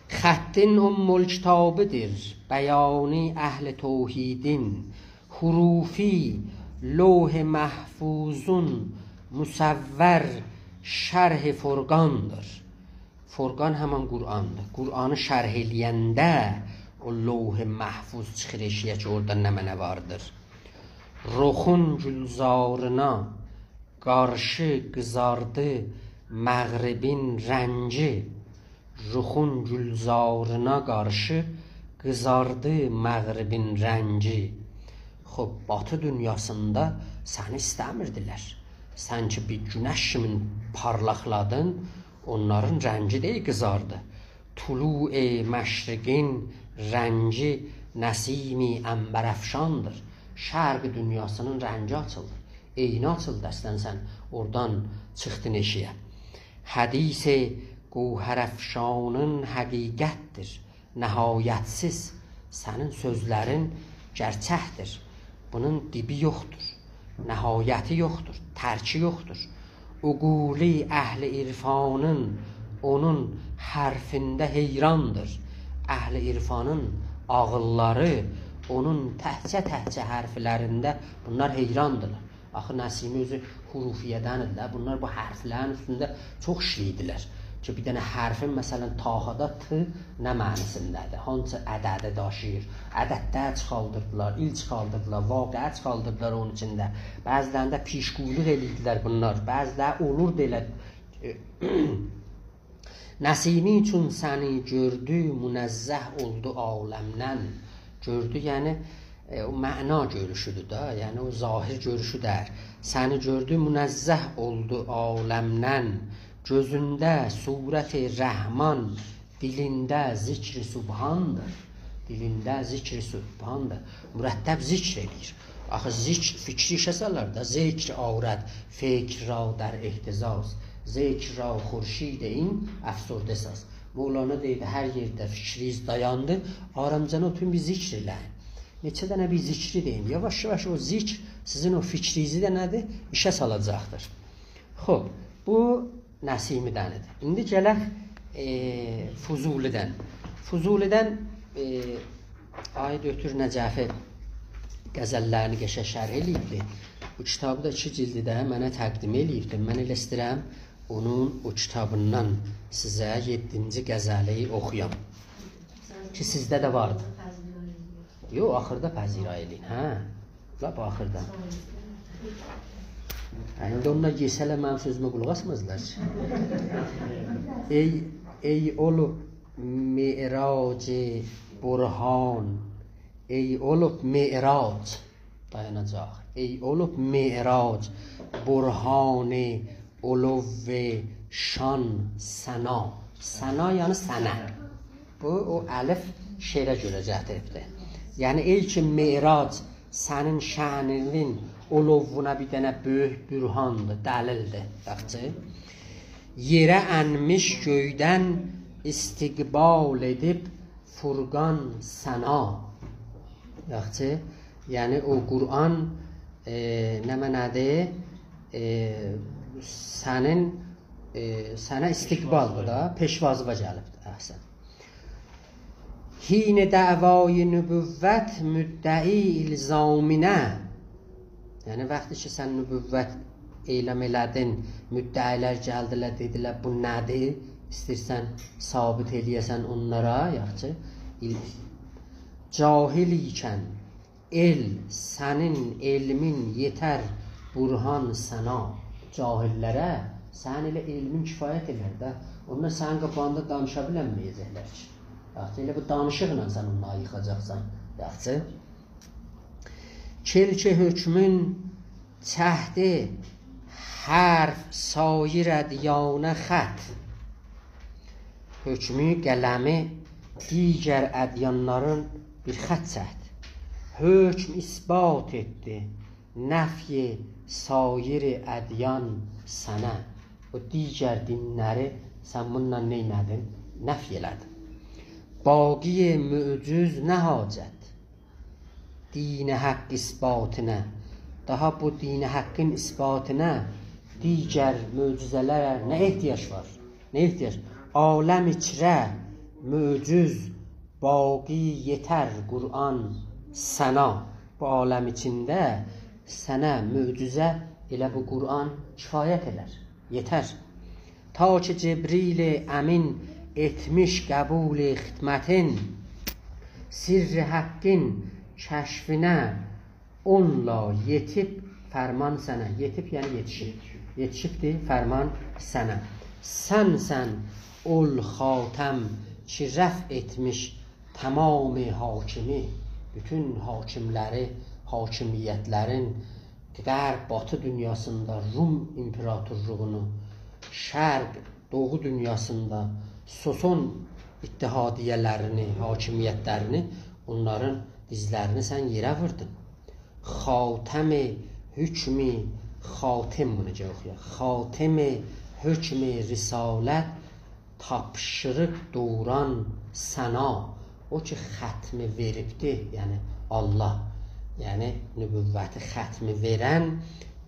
«خطین ام‌الکتابی‌دیر، بیانی اهل توحیدین. حروفی لوح محفوظون، مصور شرح فرقاندیر.» فرقان همین قرآندیر. قرآنی شرح ائله‌ینده او لوح محفوظ چیخیر ائشیگه کی، اورادا نمنه واردیر. «رخون گلزارینا قارشی قیزاردی مغربین رنگی.» رخون گلزارینا قارشی قیزاردی مغربین رنگی. خوب، باتی دونیاسیندا سنی ایسته‌میردیلر. سن کی بیر گونش کیمین پارلاقلادین، اونلارین رنگی ده قیزاردی. «طلوع مشرقین رنگی نسیم عنبرافشاندیر.» شرق دونیاسینین رنگی آچیلدی. عینی آچیلدی، اصلاً سن اورادان چیخدین ائشیگه. «حدیث گوهرافشانین حقیقتدیر، نهایتسیز.» سنین سؤزلرین گئرچکدیر. بونون دیبی یوخدور، نهایتی یوخدور، ترکی یوخدور. «عقول اهل عرفانین اونون حرفینده حیراندیر.» اهل عرفانین عاغیللاری اونون تکجه-تکجه حرفلرینده بونلار حیراندیلار. آخی نسیمی اؤزو حروفیه‌دن ایدی ده. بونلار بو حرفلرین اوستونده چوخ ایشله‌ییردیلر. کی، بیر دنه حرفین، مثلاً، طاهادا «ط» نه معنی‌سینده‌دیر؟ هانسی عددی داشیییر؟ عددلر چیخاردیردیلار، ایل چیخاردیردیلار، واقعه چیخاردیردیلار اونون ایچینده. بعضی‌لرینده پیشگویلوق ائله‌ییردیلر بونلار. بعضی‌لری اولوردو ائله، ائ، «نسیمی چون سنی گؤردو، منزه اولدو عالمدن.» گؤردو، یعنی، ائ، او معنا گؤروشودور دا، یعنی او ظاهر گؤروشو دئییل. «سنی گؤردو، منزه اولدو عالمدن. گؤزونده صورت رحمان، دیلینده ذکر سبحاندیر.» دیلینده ذکر سبحاندیر. مرتب ذکر ائله‌ییر. آخی ذکر فکری ایشه سالار دا. «ذکر آرد فکر را در اهتزاز، ذکر را خورشید این افسرده ساز.» مولانا دئییردی، هر یئرده فکریز دایاندی، آرامجانا اوتورون بیر ذکر ائله‌یین. نئچه دنه بیر ذکری دئیین. یاواش-یاواش او ذکر سیزین او فکریزی ده نه‌دیر؟ ایشه سالاجاقدیر. خوب، بو نسیمی‌دن ایدی. ایندی گلک، ائ، فضولی‌دن. فضولی‌دن، ائ، آقای دکتر نجفی غزللرینی قشنگ شرح ائله‌ییبدی. بو کیتابی دا ایکی جلدی ده منه تقدیم ائله‌ییبدی. من ائله ایسته‌ییرم اونون او کیتابیندان سیزه یئددینجی غزلی اوخویام. کی، سیزده ده واردی. یوخ، آخیردا پذیرایی ائله‌یین، هه؟ لاپ آخیردا. هه، ایندی اونلار یئسه‌لر، منیم سؤزومه قولاق آسمازلار کی. «ای، ای اولوب معراج برهان، ای اولوب معراج.» دایاناجاق. «ای اولوب معراج برهان علو شان ثنا. ثنا یعنی سنه. بو، او الف شعره گؤره گتیریبدیر. یعنی، ائل کی معراج سنین شأنینین علووونا بیر دنه بؤیوک برهاندیر، دلیلدیر. یاخشی. یئره انمیش گؤیدن استقبال ائدیب فرقان ثنا. یاخشی، یعنی او قرآن، ائ، نمنه‌دیر؟ ائ، سنین، ائ، سنه استقبالدیر دا، پیشوازلیغا گلیبدیر. احسن. حین دعوای نبوت مدعی الزامینه. یعنی، وقتی کی سن نبوت اعلام ائله‌دین، مدعی‌لر گلدیلر، دئدیلر: «بو نه‌دیر؟» ایسته‌ییرسن ثابت ائله‌یه‌سن اونلارا، یاخشی. ایل-، جاهل ایکن، ائل، سنین علمین یئتر برهان ثنا. جاهل‌لره سنین ائله علمین کفایت ائلر ده. اونلار سنین قاباغیندا دانیشا بیلنمه‌یه‌جکلر کی. یاخشی، ائله بو دانیشیقلا سن اونلاری ییخاجاقسان. یاخشی. کلک حکمون چکدی حرف سایر ادیانه خط. حکمو، قلمی دیگر ادیانلارین بیر خط چکدی. حکم اثبات ائتدی نفی سایر ادیان سنه. او دیگر دین‌لری سن بونونلا نئینه‌دین؟ نفی ائله‌دین. باقی معجز نه حاجت دین حق اثباتینه. داها بو دین حقین اثباتینا دیگر معجزه‌لره نه احتیاج وار؟ نه احتیاج؟ عالم ایچره معجز باقی یئتر قرآن سنه. بو عالم ایچینده سنه معجزه ائله بو قرآن کفایت ائلر، یئتر. تا کی جبریل امین ائتمیش قبول خدمتین، سرّ حقین کشفینه اونلا یئتیب فرمان سنه. یئتیب، یعنی یئتیشیب. یئتیشیبدیر فرمان سنه. سنسن اول خاتم کی رفع ائتمیش تمام حاکمی، بوتون حاکم‌لری، حاکمیت‌لرین غرب، باتی دونیاسیندا، روم ایمپراتورلوغونو، شرق، دوغو دونیاسیندا سوسون اتحادیه‌لرینی، حاکمیت‌لرینی، اونلارین دیزلرینی سن یئره ووردون. خاتم حکم، خاتم، بونو گرک اوخویاق. خاتم حکم رسالت تاپشیریب دوران سنه. او کی ختمی وئریبدی، یعنی الله، یعنی نبوتی ختمی وئرن،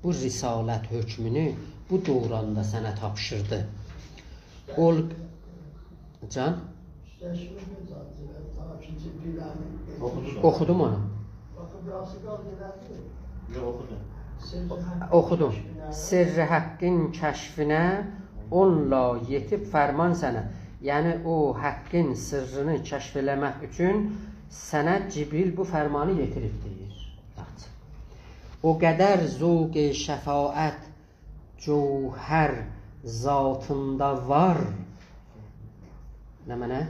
بو رسالت حکمونو بو دوراندا سنه تاپشیردی. اول، جان؟ اوخودون؟ اوخودوم اونو. یوخ، اوخودوم. اوخودوم. سرّ حقین کشفینه اونلا یئتیب فرمان سنه. یعنی، او حقین سرّینی کشف ائله‌مک اوچون سنه جبریل بو فرمانی یئتیریب، دئییر. یاخشی. او قدر ذوق شفاعت جوهر ذاتیندا وار. نمنه؟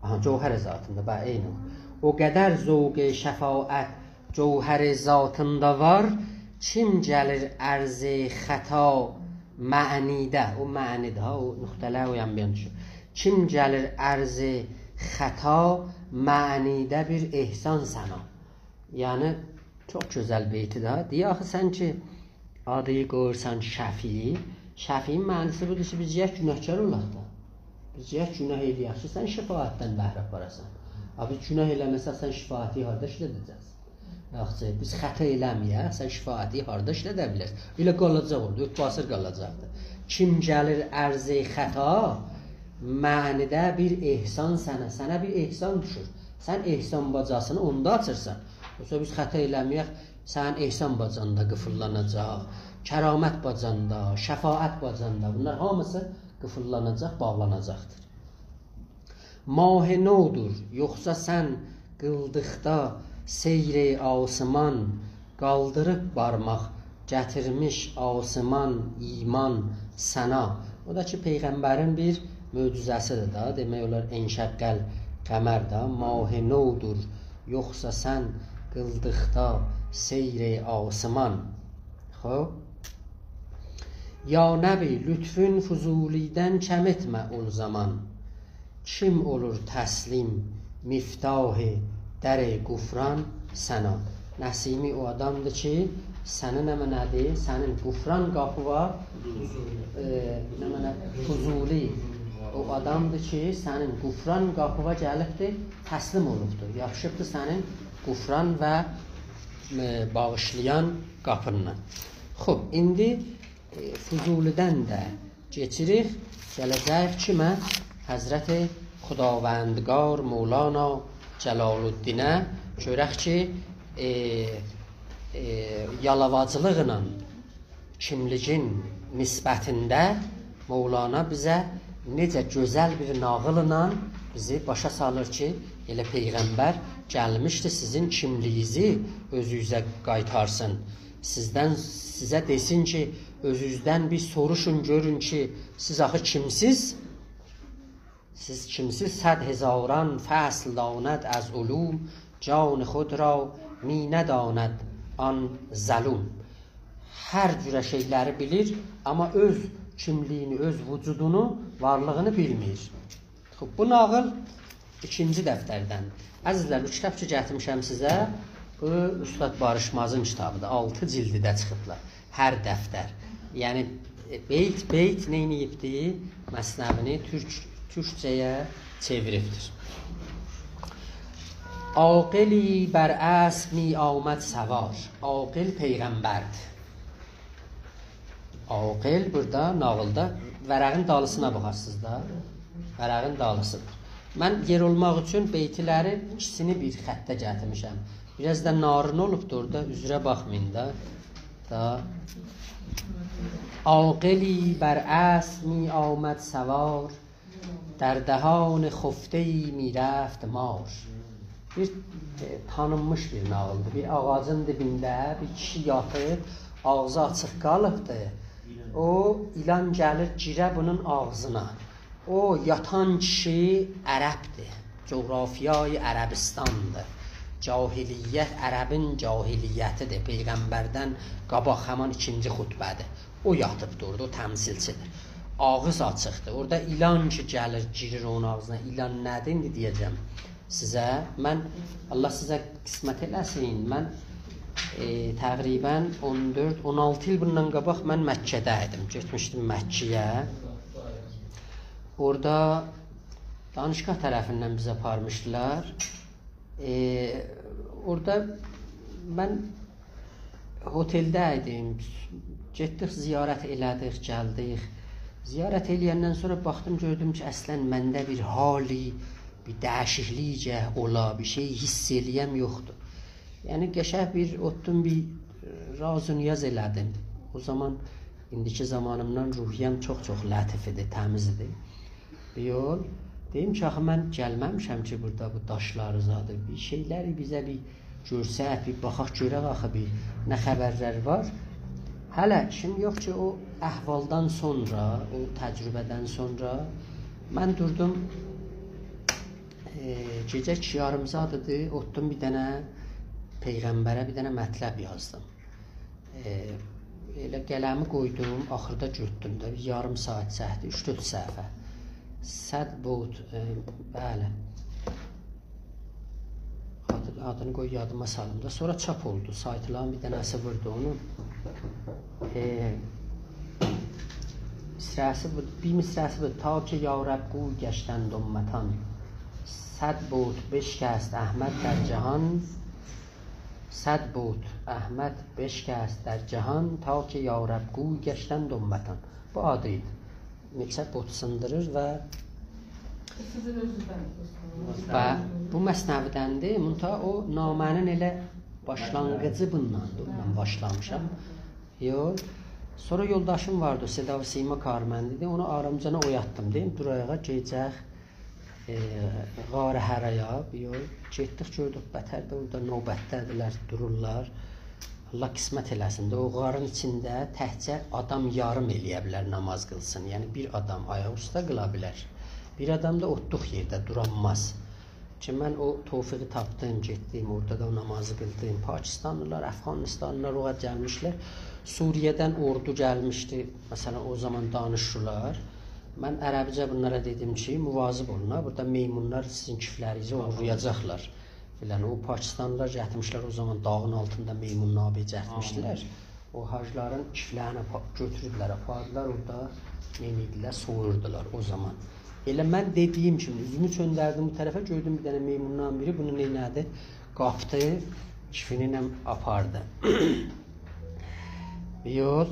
آها، جوهر ذاتیندا، بلی، عینی او. او قدر ذوق شفاعت جوهر ذاتیندا وار، کیم گلیر عرض خطا معنیده، او معنیده، ها، او نقطه‌لر او یان بو یانا دوشور. کیم گلیر عرض خطا معنیده بیر احسان سنه. یعنی، چوخ گؤزل بیت‌دیر ده. دئییر، آخی سن کی آدی قویورسان شفیع، شفیعین معناسی بودور کی، بیز گرک گناهکار اولاق دا. بیز گرک گناه ائله‌یک کی، سن شفاعتدن بهره آپاراسان. آ، بیز گناه ائله‌مه‌سک، سن شفاعتی هاردا ایشله‌ده‌جکسن؟ یاخشی، بیز خطا ائله‌مه‌یک، سن شفاعتی هاردا ایشله‌ده بیلرسن؟ ائله قالاجاق اوردا، اؤرت‌باسیر قالاجاقدیر. کیم گلیر عرض خطا، معنیده بیر احسان سنه، سنه بیر احسان دوشور. سن احسان باجاسینی اوندا آچیرسان. یوخسا بیز خطا ائله‌مه‌یک، سنین احسان باجان دا قیفیللاناجاق، کرامت باجان دا، شفاعت باجان دا، بونلار هامیسی قیفیللاناجاق، باغلاناجاقدیر. ماه نودور، یوخسا سن قیلدیقدا سیر آسمان، قالدیریب بارماق گتیرمیش آسمان ایمان سنه. او دا کی، پیغمبرین بیر معجزه‌سی‌دیر ده. دئمک اولار، انشق القمر ده، ماه نودور، یوخسا سن قیلدیقدا سیر آسمان. خوب. یا نبی، لطفون فضولی‌دن کم ائتمه اول زامان. کیم اولور تسلیم مفتاح در غفران سنا؟ نسیمی او آدامدیر کی، سنی نمنه‌دیر؟ سنین غفران قاپیوا، ائ، نمنه، فضولی او آدامدیر کی، سنین غفران قاپیوا گلیبدیر، تسلیم اولوبدور. یاپیشیبدیر سنین غفران و، ائ، باغیشلایان قاپیندان. خوب، ایندی ائ، فضولی‌دن ده کئچیریک، گله‌جه‌ییک کیمه؟ حضرت خداوندگار مولانا جلال‌الدینه. گؤرک کی، ائ، ائ، یالاواجلیقلا کیملیگین نسبتینده مولانا بیزه نئجه گؤزل بیر ناغیللا بیزی باشا سالیر کی، ائله پیغمبر گلمیشدی سیزین کیملیگینیزی اؤزونوزه قایتارسین. سیزدن، سیزه دئسین کی، اؤزونوزدن بیر سوروشون، گؤرون کی، سیز آخی کیمسیز؟ سیز کیمسیز؟ «صد هزاران فصل داند از علوم، جان خود را می‌نداند آن ظلوم.» هر جوره شئیلری بیلیر، آمما اؤز کیملیگینی، اؤز وجودونو، وارلیغینی بیلمیر. خوب، بو ناغیل ایکینجی دفتردن. عزیزلر، بو کیتاب کی گتیرمیشم سیزه، بو اوستاد باریشمازین کیتابیدیر. آلتی جیلدی ده چیخیبلار. هر دفتر. یعنی، ائ، بیت بیت نئینییبدی؟ مثنوینی تورک، تورکجه‌یه چئویریبدیر. «عاقلی بر اسب می‌آمد سوار.» عاقل پیغمبردیر. عاقل بورادا ناغیلدا، ورقین دالیسینا باخارسینیز دا. ورقین دالیسیدیر. من یئر اولماق اوچون بیتلری ایکیسینی بیر خطه گتیرمیشم. بیر آز دا نارین اولوبدور اورادا، عذره باخمایین دا. دا. «عاقلی بر اسب می‌آمد سوار، در دهان خفته‌ای می‌رفت مار.» بیر، ائ، تانینمیش بیر ناغیلدیر. بیر آغاجین دیبینده بیر کیشی یاتیب، آغزی آچیق قالیبدی. او ایلان گلیر، گیره بونون آغزینا. او یاتان کیشی عربدیر. جغرافیای عربستاندیر. جاهلیت، عربین جاهلیتیدیر. پیغمبردن قاباق، همین ایکینجی خطبه‌دیر. او یاتیبدی اورادا، او تمثیلچیدیر. آغیز آچیقدیر. اورادا ایلان کی گلیر، گیریر اونون آغزینا. ایلان نه‌دیر، ایندی دئیه‌جم سیزه. من، الله سیزه قسمت ائله‌سین. من، ائ، تقریباً اون دؤرد، اون آلتی ایل بوندان قاباق من مکه‌ده ایدیم. گئتمیشدیم مکه‌یه. اورادا دانشگاه طرفیندن بیزی آپارمیشدیلار. ائ، اورادا من هتلده ایدیم. گئتدیک، زیارت ائله‌دیک، گلدیک. زیارت ائله‌یندن سونرا باخدیم، گؤردوم کی، اصلاً منده بیر حالی، بیر دییشیکلیک اولا، بیر شئی حس ائله‌یم یوخدور. یعنی، قشنگ بیر اوتدوم، بیر، ائ، راز و نیاز ائله‌دیم. او زامان، ایندیکی زامانیمدان روحیه‌م چوخ-چوخ لطیف ایدی، تمیز ایدی. بیر یول. دئدیم کی، آخی من گلمه‌میشم کی، بورادا بو داشلاری زادی، بیر شئیلری بیزه بیر گؤرسه، بیر باخاق گؤرک آخی بیر نه خبرلر وار. هله ایشیم یوخ کی، او احوالدان سونرا، او تجربه‌دن سونرا من دوردوم، ائ، گئجه ایکی یاریم زادیدی، اوتدوم بیر دنه پیغمبره بیر دنه مطلب یازدیم. ائ، ائله قلمی قویدوم، آخیردا گؤتدوم ده، بیر یاریم ساعات چکدی، اوچ-دؤرد صفحه. «صد بود»، ائ، بلی. آدی-، آدینی قوی یادیما سالیم دا. سونرا چاپ اولدو، سایتلارین بیر دنه‌سی ووردو اونو. ائ، مصرع‌سی بو، بیر مصرع‌سی بو: «تا که یارب گوی گشتند امتان، صد بت بشکست احمد در جهان.» «صد بت احمد بشکست در جهان، تا که یارب گوی گشتند امتان.» بو آدی ایدی. نئچه بت سیندیریر و سیزین اؤزونوزدن. و بو مثنوی‌دندیر. منتها او نامه‌نین ائله باشلانغیجی بونداندیر. بوندان باشلامیشام. یول. سونرا یولداشیم واردی، او صدا و سیما کارمندی‌دیر. اونو آرامجانا اویاتدیم. دئدیم، دور آیاغا، گئدک، ائ، غار حرایا، بیر یول. گئتدیک، گؤردوک، بتر ده اورادا نوبتده‌دیرلر، دورورلار. الله قسمت ائله‌سین ده، او غارین ایچینده تکجه آدام یاریم ائله‌یه بیلر نماز قیلسین. یعنی، بیر آدام آیاق اوسته قیلا بیلر. بیر آدام دا اوتوردوق یئرده دورانماز. کی، من او توفیقی تاپدیم، گئتدیم، اورادا دا او نامازی قیلدیم. پاکستانلیلار، افغانستانلیلار او وقت گلمیشلر. سوریه‌دن اوردو گلمیشدی. مثلا، او زامان دانیشیرلار. من عربجه بونلارا دئدیم کی، مواظب اولون ها، بورادا میمونلار سیزین کیفلرینیزی اوغورلایاجاقلار. فلان، او پاکستانلیلار گتیرمیشلر، او زامان داغین آلتیندا میمون نابی گتیرمیشدیلر. او حاجیلارین کیفلرینی آپا-، گؤتوروبلر، آپاردیلار، اورادا نئینیردیلر، سویوردولار او زامان. ائله من دئدیگیم کیمی، اوزومو چؤندردیم بو طرفه، گؤردوم بیر دنه میموندان بیری بونو نئینه‌دی؟ قاپدی، کیفینی ایله آپاردی. یول،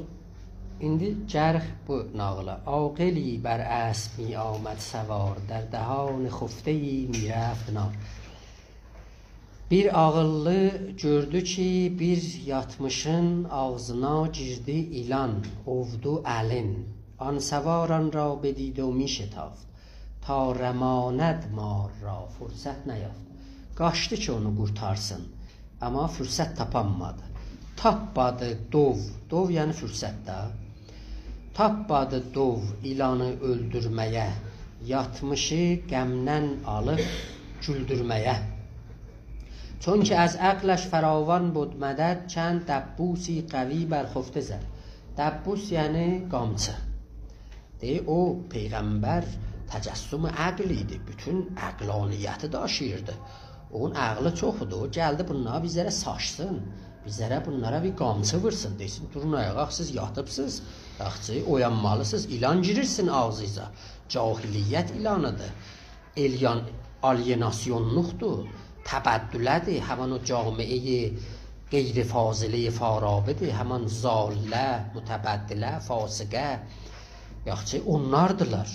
ایندی گلک بو ناغیلا. عاقلی بر اسب می‌آمد سوار، در دهان خفته‌ای می‌رفت نار. بیر عاغیللی گؤردو کی، بیر یاتمیشین آغزینا گیردی ایلان، اوودو الین. آن سوار آن را بدید و می‌شتافت، تا رماند مار را فرصت نیافت. قاچدی کی، اونو قورتارسین، آمما فرصت تاپانمادی. تاپمادی دوو، دوو یعنی فرصت ده. تاپمادی دوو ایلانی اؤلدورمه‌یه، یاتمیشی غمدن آلیب گولدورمه‌یه. چون که از عقلش فراوان بد مدد، چند دبوسی قوی بر خفته زد. دبوس یعنی قامچی. دئییر، او پیغمبر تجسم عقل ایدی، بوتون عقلانیتی داشیییردی. اونون عقلی چوخ ایدی، او گلدی بونلاری بیر ذره ساچسین، بیر ذره بونلارا بیر قامچی وورسون، دئسین، دورون آیاغا، سیز یاتیبسینیز، یاخشی، اویانمالیسینیز، ایلان گیریر سیزین آغزینیزا. جاهلیت ایلانیدیر. الیان-، آلیناسیونلوقدور، تبدله‌دیر، همان او جامعه‌ی غیر فاضله‌ی فارابی‌دیر، همان ضاله، متبدله، فاسقه، یاخشی، اونلاردیلار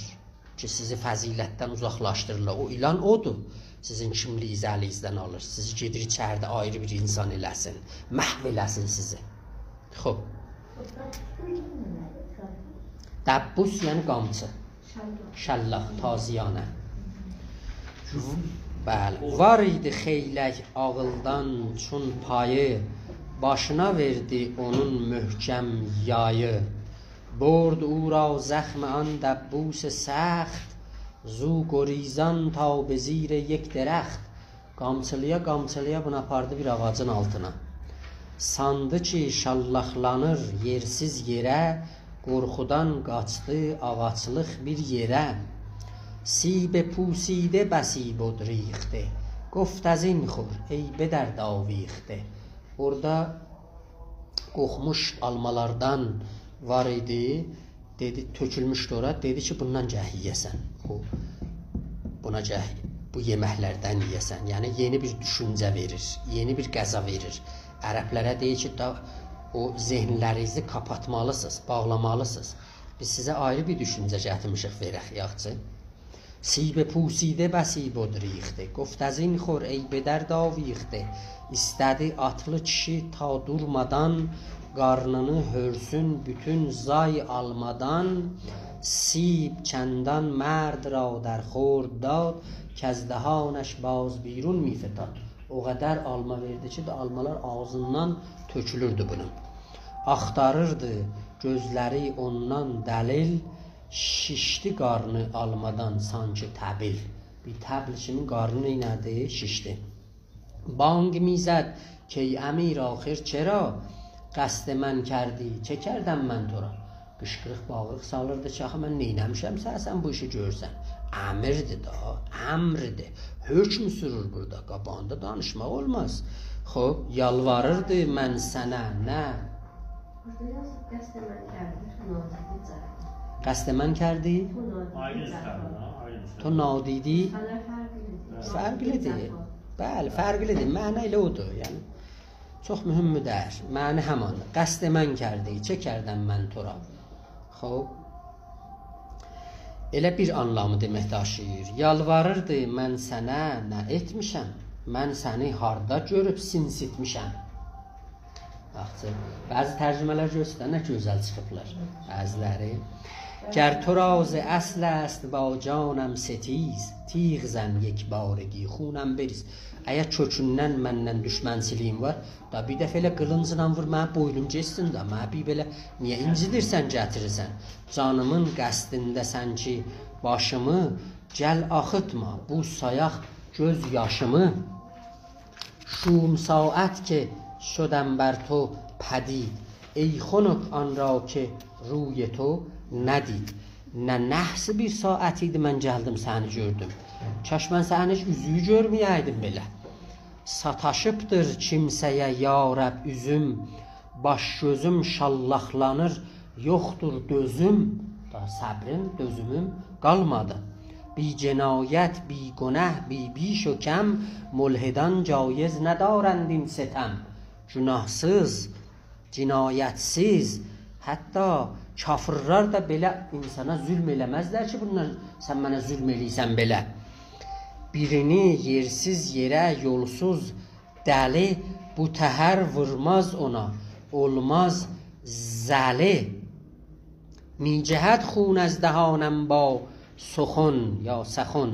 کی، سیزی فضیلتدن اوزاقلاشدیریرلار. او ایلان اودور، سیزین کیملیگینیزی الینیزدن آلیر، سیزی گئدیر ایچریده آیری بیر اینسان ائله‌سین، محو ائله‌سین سیزی. خوب. دبوس یعنی قامچی. شلاق، تازیانه. بلی. وار ایدی خئیلک عاغیلدان چون پایی، باشینا وئردی اونون محکم یایی. برد او را زخم آن دبوس سخت، زو گریزان تا به زیر یک درخت. قامچیلیا، قامچیلیا بونو آپاردی بیر آغاجین آلتینا. ساندی کی، شاللاقلانیر یئرسیز یئره، قورخودان قاچدی آغاجلیق بیر یئره. سیب پوسیده بسی بد ریخته، گفت از این خور ای به درد آویخته. اورادا قوخموش آلمالاردان وار ایدی. دئدی، تؤکولموشدو اورا. دئدی کی، بوندان گرک یئیه‌سن. بو، بونا گرک، بو یئمکلردن یئیه‌سن. یعنی، یئنی بیر دوشونجه وئریر، یئنی بیر غذا وئریر. عربلره دئییر کی، دا، او ذهنلرینیزی قاپاتمالیسینیز، باغلامالیسینیز. بیز سیزه آیری بیر دوشونجه گتیرمیشیک وئرک، یاخچی؟ سیب پوسیده بسی بد ریخته، گفت از این خور ای به درد آویخته. ایسته‌دی آتلی کیشی تا دورمادان، قارنینی هؤرسون بوتون زای آلمادان. سیب چندان مرد را در خورد داد، کز دهانش باز بیرون می‌فتاد. او قدر آلما وئردی کی، آلمالار آغزیندان تؤکولوردو بونون. آختاریردی گؤزلری اوندان دلیل، شیشدی قارنی آلمادان سانکی طبیل. بیر طبل کیمی قارنی نئینه‌دی؟ شیشدی. بانگ می‌زد کای امیر آخر چرا، قصد من کردی، چه کردم من تو را؟ قیشقیریق، باغیریق سالیردی کی، آخی من نئینه‌میشم سنه، سن بو ایشی گؤرورسن؟ امیردیر دا، امردیر. حکم سورور بورادا، قاباغیندا دانیشماق اولماز. خوب، یالواریردی من سنه، نه؟ بورادا یازیب، قصد من کردی، تو نادیدی جهان. قصد من کردی؟ تو نادیدی آیری جهان. استنه، آیری استنه. تو نادیدی. سنه فرقلیدیر. بلی. فرقلیدیر. نادیدی جهان. بلی، فرقلیدیر. معنا ائله اودور، یعنی. چوخ مهم دئییل. معنی هماندیر. قصد من کردی، چه کردم من تو را؟ خوب. ائله بیر آنلامی دئمک داشیییر. یالواریردی، من سنه نه ائتمیشم؟ من سنی هاردا گؤروب سینسیتمیشم؟ یاخشی. بعضی ترجمه‌لر گؤرسن، نه گؤزل چیخیبلار بعضیلری. گر تو را ز اصل است با جانم ستیز، تیغ زن یکبارگی خونم بریز. اگر کؤکوندن منن دوشمنچیلیگین وار، دا بیر دفعه ائله قیلینجلا وور، منیم بوینوم گئتسین ده، منی بیر بئله نییه اینجیدیرسن، گتیریرسن؟ جانیمین قصدینده‌سن کی، باشیمی گل آخیتما، بو سایاق گؤز یاشیمی. شوم ساعت که شدم بر تو پدید، ای خنک آن را که روی تو ندید. نه نحس بیر ساعت ایدی، من گلدیم سنی گؤردوم. کاش من سنین هئچ اوزووو گؤرمه‌یه‌یدیم بئله. ساتاشیبدیر کیمسه‌یه یا رب اوزوم، باش گؤزوم شاللاقلانیر، یوخدور دؤزوم. دا صبریم، دؤزوموم قالمادی. بی جنایت، بی گنه، بی بیش و کم، ملحدان جایز ندارند این ستم. گوناهسیز، جنایتسیز، حتی کافرلر ده بئله اینسانا ظلم ائله‌مزلر کی، بونلار، سن منه ظلم ائله‌ییرسن بئله. بیرینی یئرسیز یئره، یولسوز، دلی، بو تهر وورماز اونا، اولماز زلی. می‌جهد خون از دهانم با سخن یا سخن،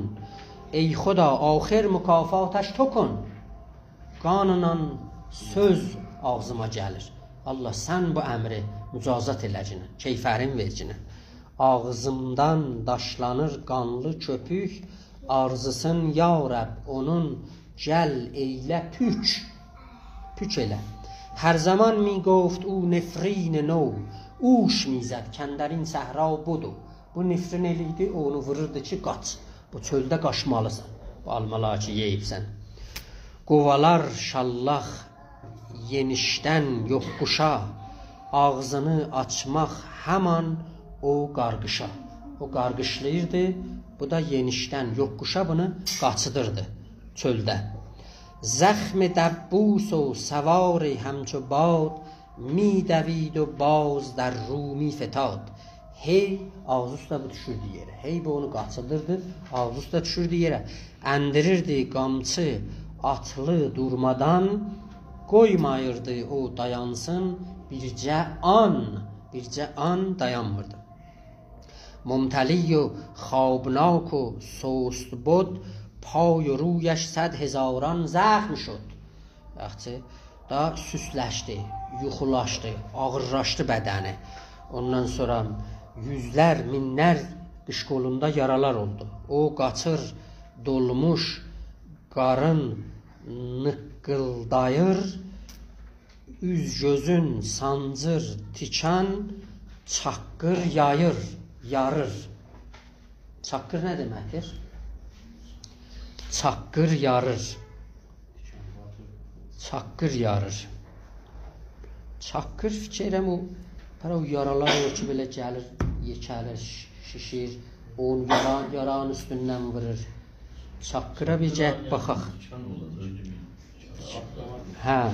ای خدا، آخر مکافاتش تو کن. قانلا سؤز آغزیما گلیر. الله، سن بو امری مجازات ائله‌گینه، کیفرین وئرگینه. آغزیمدان داشلانیر قانلی کؤپوک، آرزیسین یا رب اونون گل ائیله پوک. پوک ائله. هر زمان می‌گفت او نفرین نو، اوش می‌زد کاندرین صحرا بدو. بو نفرین ائله‌ییردی، اونو ووروردو کی، قاچ. بو چؤلده قاچمالیسان. بو آلمالاری کی یئییبسن. قووالار شاللاق یئنیشدن یوققوشا، آغزینی آچماق همان او قارغیشا. او قارغیشلاییردی، بو دا یئنیشدن یوققوشا بونو قاچیدیردی چؤلده. زخم دبوس و سواری همچو باد، می‌دوید و باز در رو می‌فتاد. هئی آغزی اوسته بو دوشوردو یئره. هئی بو اونو قاچیدیردی، آغزی اوسته دوشوردو یئره. اندیریردی قامچی آتلی دورمادان، قویماییردی او دایانسین بیرجه آن، بیرجه آن دایانمیردی. ممتلی و خوابناک و سست بد، پای و رویش صد هزاران زخم شد. یاخشی، دا سستلشدی، یوخولاشدی، آغیرلاشدی بدنی. اوندان سونرا یوزلر، مینلر قیچ قولوندا یارالار اولدو. او قاچیر، دولموش، قارین نیققیلداییر، اوز گؤزون سانجیر تیکان، چاققیر یاییر، یاریر. چاققیر نه دئمکدیر؟ چاققیر یاریر. چاققیر یاریر. چاققیر فیکر ائلیرم او، پر او یارالار اولور کی، بئله گلیر، یئکه‌لیر، ش-، شیشیر، اونو یارا-، یارانین اوستوندن وورور. چاققیرا بیر گلیب باخاق. هه.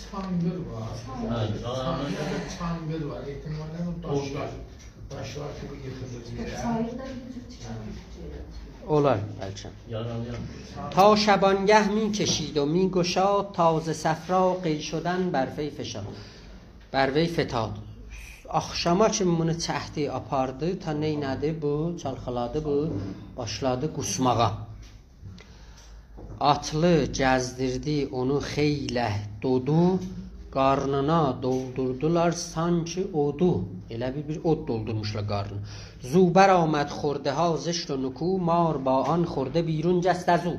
چانقیر وار. هه، چانقیر. چانقیر، چانقیر وار. احتمالاً او داشلار، داشلار کی، بو ییخیلیر یئره. اولار بلکه. یارالایان. تا شبانگه می‌کشید و می‌گشاد، تا ز صفرا قی شدن بر وی فشان، بر وی فتاد. آخشاما کیمی بونو چکدی، آپاردی، تا نئینه‌دی بو؟ چالخالادی بو، باشلادی قوسماغا. آتلی گزدیردی اونو خیلی دودو، قارنینا دولدوردولار سانکی اودو. ائله بیر، بیر اود دولدورموشلار قارنینا. زو برآمد خورده‌ها زشت و نکو، مار با آن خورده بیرون جست از او.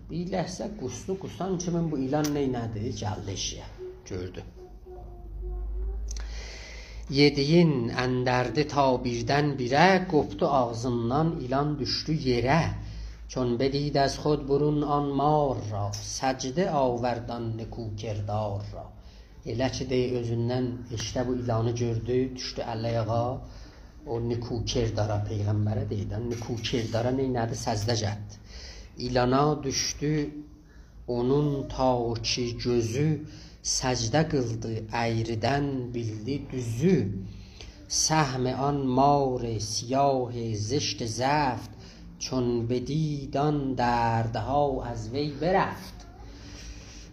بیر لحظه قوسدو، قوسان کیمی بو ایلان نئینه‌دی؟ گلدی ائشییه، گؤردو. یئدیگین اندردی تا بیردن بیره، قوپدو آغزیندان ایلان دوشدو یئره. چون بدید از خود برون آن مار را، سجده آورد آن نکوکردار را. ائله کی، دئییر، اؤزوندن ائشیکده بو ایلانی گؤردو، دوشدو ال-آیاغا، او نکوکردارا، پیغمبره دئییر ده، نکوکردارا نئینه‌دی؟ سجده گتدی. ایلانا دوشدو اونون تا کی گؤزو، سجده قیلدی اَیریدن بیلدی دوزو. سهم آن مار سیاه زشت زفت، چون بدید آن دردها از وی برفت.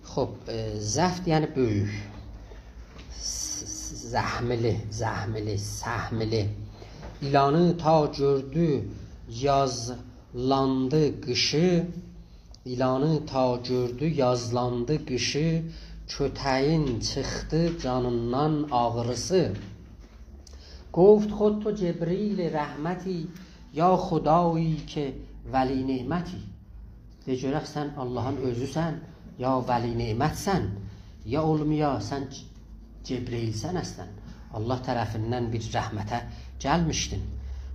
خوب، ائ، زفت یعنی بؤیوک. س-، س-، زخملی، زخملی، سهملی. ایلانی تا گؤردو یازلاندی قیشی، ایلانی تا گؤردو یازلاندی قیشی، کؤتگین چیخدی جانیندان آغریسی. گفت خود تو جبریل رحمتی، یا خدایی که ولی نعمتی. دئ گؤرک، سن آللاهین اؤزوسن، یا ولی نعمتسن، یا اولمایا سن ج-، جبرئیلسن اصلاً. آللاه طرفیندن بیر رحمته گلمیشدین.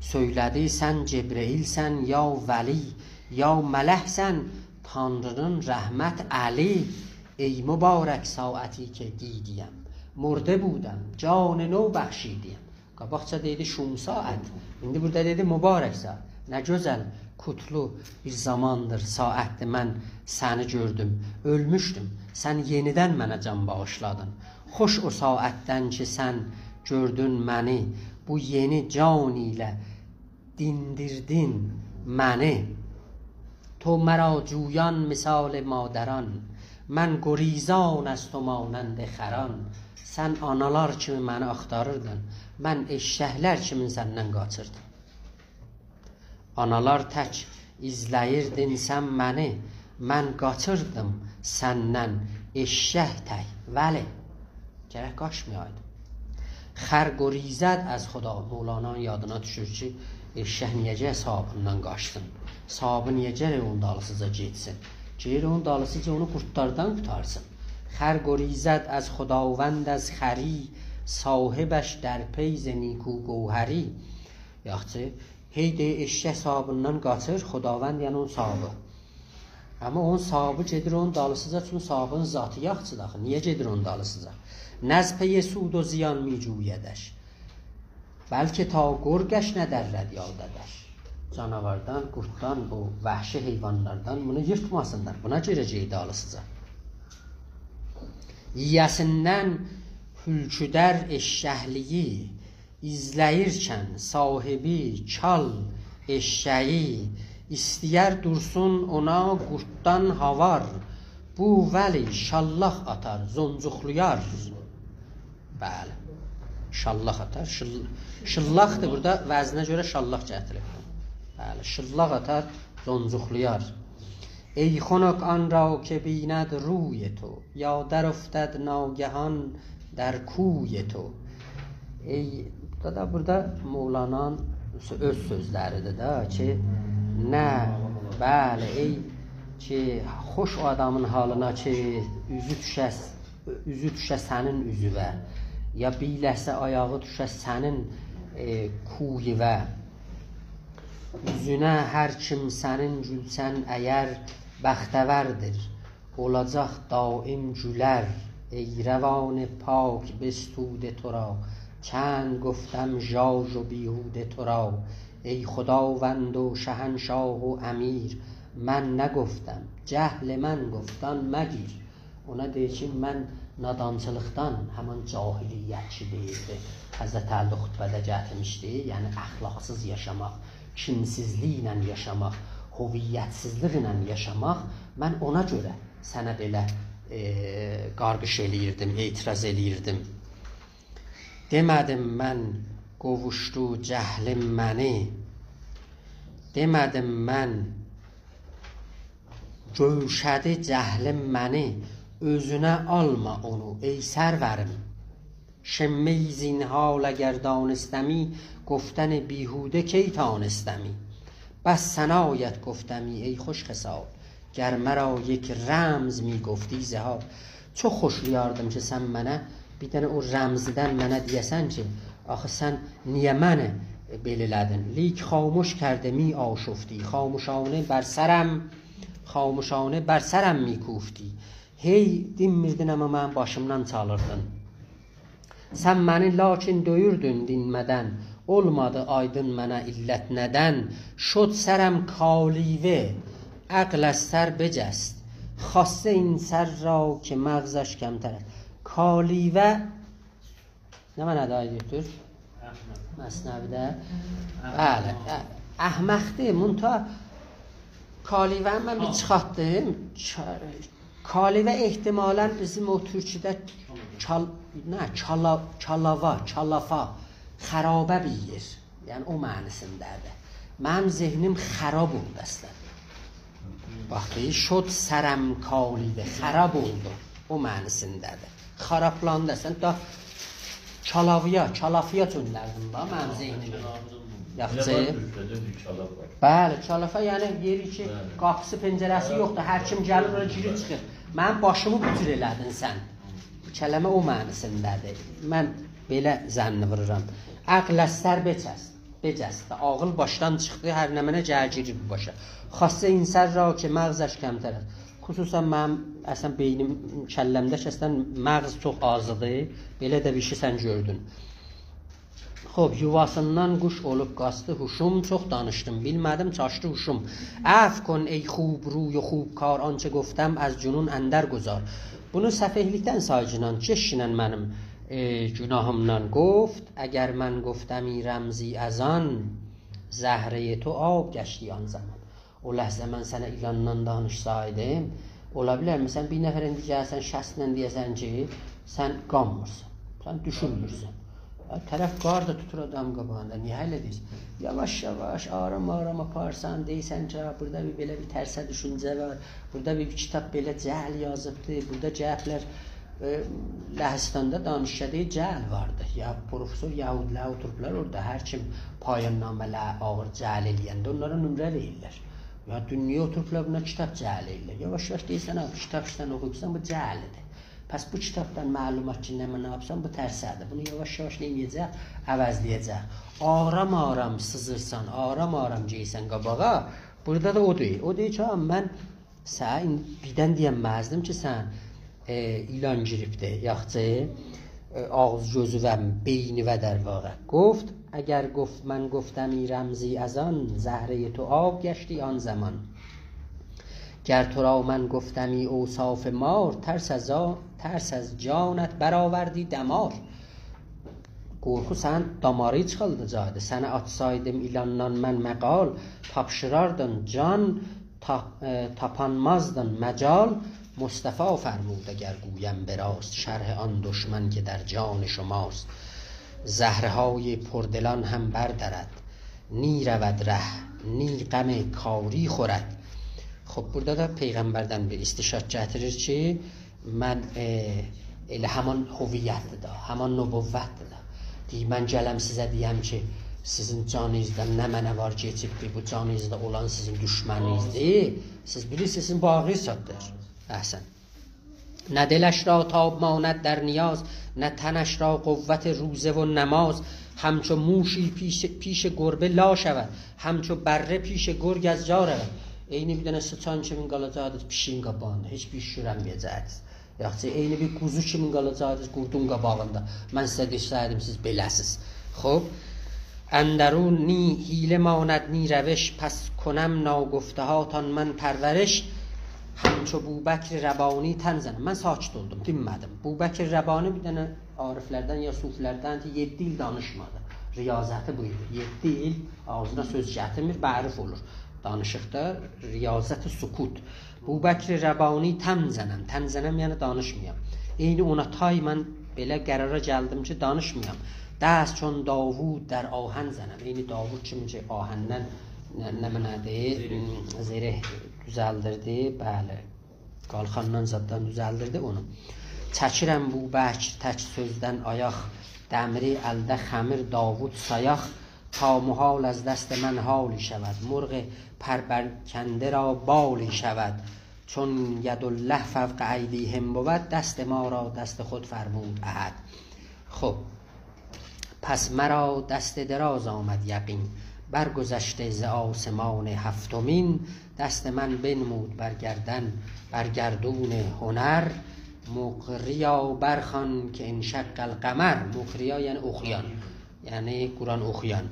سؤیله‌دی: «سن جبرئیلسن، یا ولی، یا ملکسن، تانری‌نین رحمت الی. ای مبارک ساعتی که دیدیم، مرده بودم، جان نو بخشیدیم.» قاباقجا دئییردی شوم ساعت. ایندی بورادا دئدی مبارک ساعت. نه گؤزل، قوتلو بیر زاماندیر، ساعتدیر من سنی گؤردوم. اؤلموشدوم، سن یئنیدن منه جان باغیشلادین. خوش او ساعتدن کی سن گؤردون منی، بو یئنی جان ایله دیندیردین منی. تو مرا جویان مثال مادران، من گریزان از تو مانند خران. سن آنالار کیمی منی آختاریردین، من ائششکلر کیمین سندن قاچیردیم. آنالار تک ایزله‌ییردین سن منی، من قاچیردیم سندن ائششک تک. ولی گرک قاچمایایدیم. خر گریزد از خدا، مولانانین یادینا دوشور کی، ائششک نییه گرک صاحابیندان قاچسین؟ صاحابی نییه گرک اونون دالیسیجا گئتسین؟ گرک اونون دالیسیجا اونو قوردلاردان قورتارسین. خر گریزد از خداوند از خری، صاحبش در پی ز نیکو گوهری. یاخشی، هئی دئییر ائششک صاحابیندان قاچیر، خداوند، یعنی اونون صاحابی. آمما اونون صاحابی گئدیر اونون دالیسیجا، چونکی صاحابی‌نین ذاتی یاخشیدیر آخی. نییه گئدیر اونون دالیسیجا؟ نز پی سود و زیان می‌جویدش، بلکه تا گرگش ندرد یاددش. جاناواردان، قورددان، او وحشی حیوانلاردان بونو ییرتماسینلار. بونا گؤره گئدیر دالیسیجا. یییه‌سیندن هولکودر ائششکلیگی، ایزله‌ییرکن صاحابی چال ائششه‌یی، ایسته‌یر دورسون اونا قورددان هاوار، بو ولی شاللاق آتار، زونجوقلایار. بلی. شاللاق آتار. شیل-، شیللاقدیر بورادا، وزنه گؤره شاللاق گتیریب. بلی، شیللاق آتار، زونجوقلایار. ای خنک آن را که بیند روی تو، یا درافتد ناگهان در کوی تو. ای، دا، دا بورادا مولانانین اؤز سؤزلریدیر ده کی، نه، بلی، ای کی، خوش او آدامین حالینا کی، اوزو دوشه، اوزو دوشه سنین اوزووه، یا بیر لحظه آیاغی دوشه سنین، ائ، کویووه. اوزونه هر کیم سنین گولسن اگر، بختوردیر، اولاجاق دایم گولر. ای روان پاک بستوده تو را، چند گفتم ژاژ و بیهوده تو را. ای خداوند و شهنشاه و امیر، من نگفتم، جهل من گفتان مگیر. اونا دئییر کی، من نادانچیلیقدان، همان جاهلیت کی دئییردی، حضرت علی خطبه‌ده گتیرمیشدی، یعنی اخلاقسیز یاشاماق، کیمسیزلیکله یاشاماق، هویتسیزلیکله یاشاماق، من اونا گؤره سنه بئله، ائ، قارغیش ائله‌ییردیم، اعتراض ائله‌ییردیم. دئمه‌دیم من قوووشدو جهلیم منی، دئمه‌دیم من گؤوشه‌دی جهلیم منی، اؤزونه آلما اونو، ای سروریم. شمه‌ای زین حال اگر دانستمی، گفتن بیهوده کی تانستمی؟ بس ثنایت گفتمی ای خوش خصال، گر مرا یک رمز می‌گفتی ز حال. چوخ خوشلایاردیم کی، سن منه بیر دنه او رمزدن منه دئیه‌سن کی، آخی سن نییه منی بئله ائله‌دین؟ لیک خامش کرده می‌آشفتی، خامشانه بر سرم، خامشانه بر سرم می‌کوفتی. هئی دینمیردین، آمما منیم باشیمدان چالیردین. سن منی لاکین دؤیوردون دینمه‌دن، اولمادی آیدین منه علت ندن. شد سرم کالیوه، عقل از سر بجست، خاصه این سر را که مغزش کمتر است. کالیوه نه معنادا، آقای دکتر؟ مثنوی‌ده. بلی، احمقدیر. منتها کالیوه‌نی من بیر چیخارتدیم. کا-، کالیوه احتمالاً بیزیم او تورکوده کال-، نه، کالا-، کالاوا، کالافا، خرابه بیر یئر. یعنی او معنی‌سینده‌دیر. منیم ذهنیم خراب اولدو اصلاً. باخ، دئییر، «شد سرم کالیوه»، خراب اولدو. او معنی‌سینده‌دیر. خرابلاندی اصلاً. دا کالاویا، کالافیا چؤندردیم دا منیم ذهنیمی. یاخشی. ائله وار، تورکجه‌ده بیر کالاف وار. بلی، کالافا، یعنی یئری کی، بلی، قاپیسی، پنجره‌سی، بلی، یوخدور، هر کیم گلیر، اورا گیریر، بلی، چیخیر. منیم باشیمی بو جور ائله‌دین سن. بو کلمه او معنی‌سینده‌دیر. من بئله ظنّی وورورام. عقل از سر بجست، بجست. عاغیل باشدان چیخدی، هر نمنه گلیر گیریر بو باشا. خاصه این سر را که مغزش کمتر است. خصوصاً منیم، اصلاً، بئینیم، کلّه‌مده کی، اصلاً، مغز چوخ آزدی. بئله ده بیر شئی سن گؤردون. خوب، یوواسیندان قوش اولوب قاچدی هوشوم، چوخ دانیشدیم، بیلمه‌دیم، چاشدی هوشوم. عفو کن ای خوب‌روی و خوب‌کار، آنچه گفتم از جنون اندر گذار. بونو سفئهلیکدن سایگینان، گئچگینن منیم، ائ، گوناهیمدان. گفت: اگر من گفتمی رمزی از آن، زهرهٔ تو آب گشتی آن زمان. او لحظه من سنه ایلاندان دانیشسایدیم، اولا بیلر، مثلاً، بیر نفر ایندی گلسن، شخصله دئیه‌سن کی، سن قانمیرسان، سن دوشونمورسن. یا، طرف قار دا توتور آدام قاباغیندا، نییه ائله دئییرسن؟ یاواش-یاواش، آرام-آرام آپارسان، دئییرسن کی، ها، بورادا بیر بئله بیر ترسه دوشونجه وار، بورادا بیر کیتاب بئله جعل یازیبدی، بورادا گلیبلر، ائ، لهستاندا دانشکده جعل واردی. یا، پروفسور یهودی‌لر اوتوروبلار اورادا، هر کیم پایان‌نامه‌لر آغیر جعل ائله‌ینده اونلارا نمره وئریرلر. یا، دونیا اوتوروبلار بونا کیتاب جعل ائله‌ییرلر. یاواش-یاواش دئییرسن، ها، بو کیتاب کی سن اوخویوبسان، بو جعلدیر. پس بو کیتابدان معلومات کی نمنه آلیبسان، بو ترسه‌دیر. بونو یاواش-یاواش نئینیه‌جک؟ عوضله‌یه‌جک. آرام-آرام سیزیرسان، آرام-آرام گئدیرسن قاباغا. بورادا دا او دئییر. او دئییر کی، ها، من سنه بیردن دئیه‌نمزدیم کی، سن، ائ، ایلان گیریبدی، یاخشی، ائ، آغیز گؤزووه، بئینیوه در واقع. گفت: اگر گفت من گفتمی رمزی از آن، زهرهٔ تو آب گشتی آن زمان. گر تو را من گفتمی اوصاف مار، ترس از آ-، ترس از جانت برآوردی دمار. قورخو سنین دامارینی چیخارداجاقدی. سنه آچسایدیم ایلاندان من مقال، تاپشیراردین جان، تا-، ائ، تاپانمازدین مجال. مصطفی فرمود اگر گویم به راست، شرح آن دشمن که در جان شماست. زهره‌های پردلان هم بردرد، نی رود ره، نی غم کاری خورد. خوب، بورادا دا پیغمبردن بیر استشهاد گتیریر کی، من، ائ، ائله همان هویتدیر ده، همان نبوتدیر ده. دئییر، من گلم سیزه دئیم کی، سیزین جانینیزدا نمنه وار کئچیبدیر، بو جانینیزدا اولان سیزین دوشمنینیزدیر. سیز بیلیرسینیز، سیزین باغرینیز چاتلاییر. احسن. نه دلش را تاب ماند در نیاز، نه تنش را قوت روزه و نماز. همچو موشی پیش، پیش گربه لا شود، همچو بره پیش گرگ از جا رود. عینی بیر دنه سیچان کیمین قالاجاقدینیز پیشیگین قاباغیندا، هئچ بیر ایش گؤرنمه‌یه‌جکدینیز. یاخشی، عینی بیر قوزو کیمین قالاجاقدینیز قوردون قاباغیندا. من سیزه دئسه‌یدیم، سیز بئله‌سیز. خوب، اندرون نی حیله ماند نی روش، پس کنم ناگفته‌هاتان من پرورش. همچو بوبکر ربانی تن زنم. من ساکت اولدوم، دینمه‌دیم. بوبکر ربانی بیر دنه عارفلردن یا صوفی‌لردن کی، یئددی ایل دانیشمادی. ریاضتی بو ایدی. یئددی ایل آغزینا سؤز گتیرمیر، معروف اولور. دانیشیقدا ریاضت سکوت. بوبکر ربانی تن زنم. تن زنم، یعنی دانیشمایام. عینی اونا تای من بئله قرارا گلدیم کی، دانیشمایام. دست چون داوود در آهن زنم. عینی داوود کیمی کی، آهندن نه، نمنه‌دیر؟ زره. هوم، زره دوزلدیردی، بلی. قالخاندان زاددان دوزلدیردی اونو. چکیرم بوبکر تک سؤزدن آیاق، دمیری الده خمیر داوود سایاق. تا محال از دست من حالی شود، مرغ پربرکنده را بالی شود. چون یدالله فوق ایدیهم بود، دست ما را دست خود فرمود احد. خوب، پس مرا دست دراز آمد یقین، برگذشته ز آسمان هفتمین. دست من بنمود بر گردن، بر گردون هنر، مقریا برخوان که انشق القمر. مقریا یعنی اوخویان، یعنی قرآن اوخویان.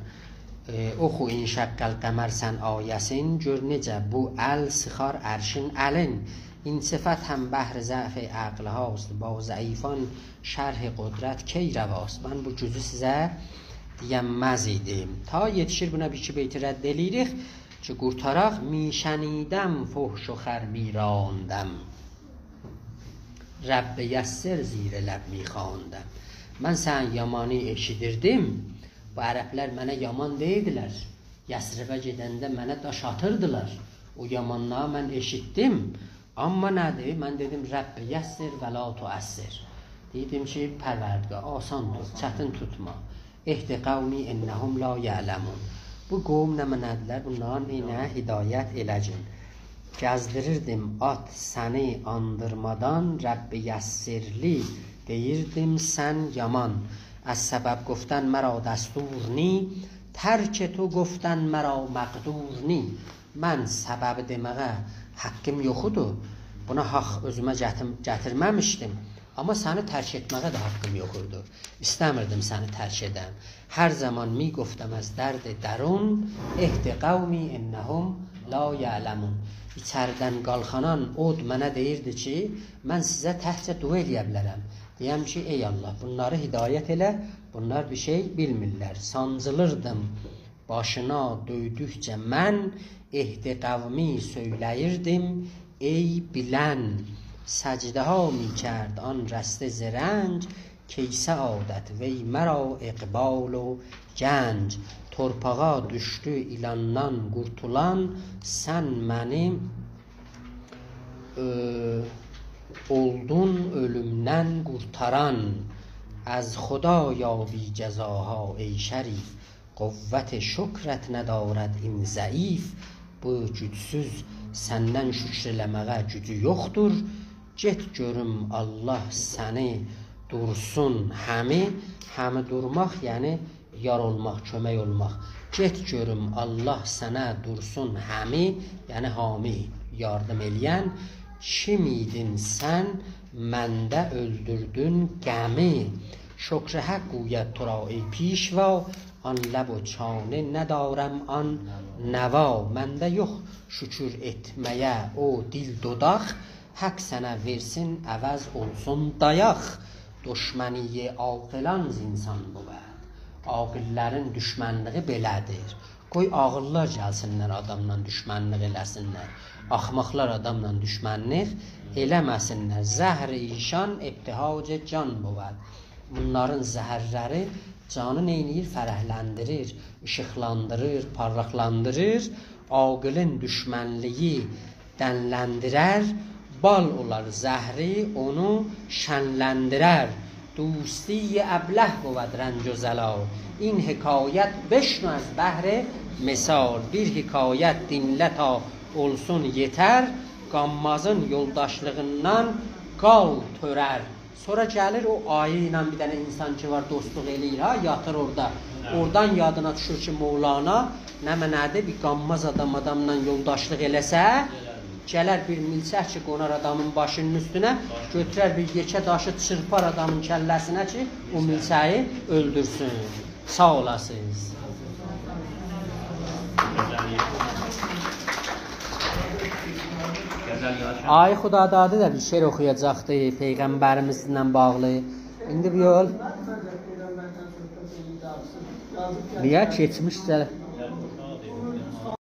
ائ، اوخو انشق القمر سن آیه‌سین، گؤر نئجه بو ال سیخار عرشین الین. این صفت هم بهر ضعف عقل‌هاست، با ضعیفان شرح قدرت کی رواست. من بو گوجو سیزه دئینمز ایدیم. تا یئتیشیر بونا، بیر ایکی بیتی رد ائله‌ییریک کی، قورتاراق. می‌شنیدم فحش و خر می‌راندم، رب یسر زیر لب می‌خواندم. من سنین یامانی ائشیدیردیم. بو عربلر منه یامان دئییردیلر. یثربه گئدنده منه داش آتیردیلار. او یامانلاری من ائشیتدیم. آمما نه‌دیر؟ من دئدیم: «رب یسر و لا تعسر.» دئییردیم کی، پروردگار، آسان توت، چتین توتما. «اهد قومی انهم لا یعلمون.» بو قوم نمنه‌دیرلر؟ بونلارین ائله هدایت ائله‌گین. گزدیریردیم آت سنی آندیرمادان، رب یسرلی دئییردیم سن یامان. از سبب گفتن مرا دستور نی، ترک تو گفتن مرا مقدور نی. من سببی دئمه‌یه حاققیم یوخ ایدی. بونا حاق اؤزومه گتیم-، گتیرمه‌میشدیم. آمما سنی ترک ائتمه‌یه ده حاققیم یوخ ایدی. ایسته‌میردیم سنی ترک ائدم. هر زمان می‌گفتم از درد درون، اهد قومی انهم لا یعلمون. ایچریدن قالخانان اود منه دئییردی کی، من سیزه تکجه دعا ائلیه بیلرم. دئیم کی، ای الله، بونلاری هدایت ائله، بونلار بیر شئی بیلمیرلر. سانجیلیردیم باشینا دؤیدوکجه من، اهد قومی سؤیله‌ییردیم، ای بیلن. سجده‌ها می‌کرد آن رسته ز رنج، کای سعادت وی مرا اقبال و گنج. تورپاغا دوشدو ایلاندان قورتولان، سن منی، ائ، اولدون اؤلومدن قورتاران. از خدا یابی جزاها ای شریف، قوت شکرت ندارد این ضعیف. بو گوجسوز سندن شکر ائله‌مه‌یه گوجو یوخدور. گئت گؤروم الله سنی دورسون همی، همی دورماق، یعنی یار اولماق، کؤمک اولماق. گئت گؤروم الله سنه دورسون همی، یعنی حامی، یاردیم ائله‌ین. کیم ایدین سن، منده اؤلدوردون غمی. شکر حق گوید تو را ای پیشوا، آن لب و چانه ندارم آن نوا. منده یوخ شکر ائتمه‌یه او دیل دوداق، حق سنه وئرسین عوض اولسون دایاق. دشمنی عاقلان زینسان بود. عاقل‌لرین دوشمنلیگی بئله‌دیر. قوی عاغیللار گلسینلر، آداملا دوشمنلیک ائله‌سینلر. آخماقلار آداملا دوشمنلیک ائله‌مه‌سینلر. زهر ایشان ابتهاج جان بود. بونلارین زهرلری جانی نئینیر؟ فرحلندیریر، ایشیقلاندیریر، پارلاقلاندیریر. عاقلین دوشمنلیگی دنلندیرر، بال اولار زهری اونو شنلندیرر. دوستی ابله بود رنج و ضلال، این حکایت بشنو از بهر مثال. بیر حکایت دینله تا اولسون یئتر، قانمازین یولداشلیغیندان قال تؤرر. سونرا گلیر او آیی ایله بیر دنه اینسان کی وار، دوستلوق ائله‌ییر ها، یاتیر اورادا. هه. اورادان یادینا دوشور کی، مولانا نمنه‌دیر، بیر قانماز آدام آداملا یولداشلیق ائله‌سه، گلر بیر میلچک کی قونار آدامین باشینین اوستونه، باشینین. گؤتورر بیر یئکه داشی چیرپار آدامین کله‌سینه کی، او میلچک. میلچگی اؤلدورسون. ساغ اولاسینیز. آقای خدادادی ده بیر شعر اوخویاجاقدی پیغمبریمیزله باغلی. ایندی بیر یول. نییه کئچمیشجه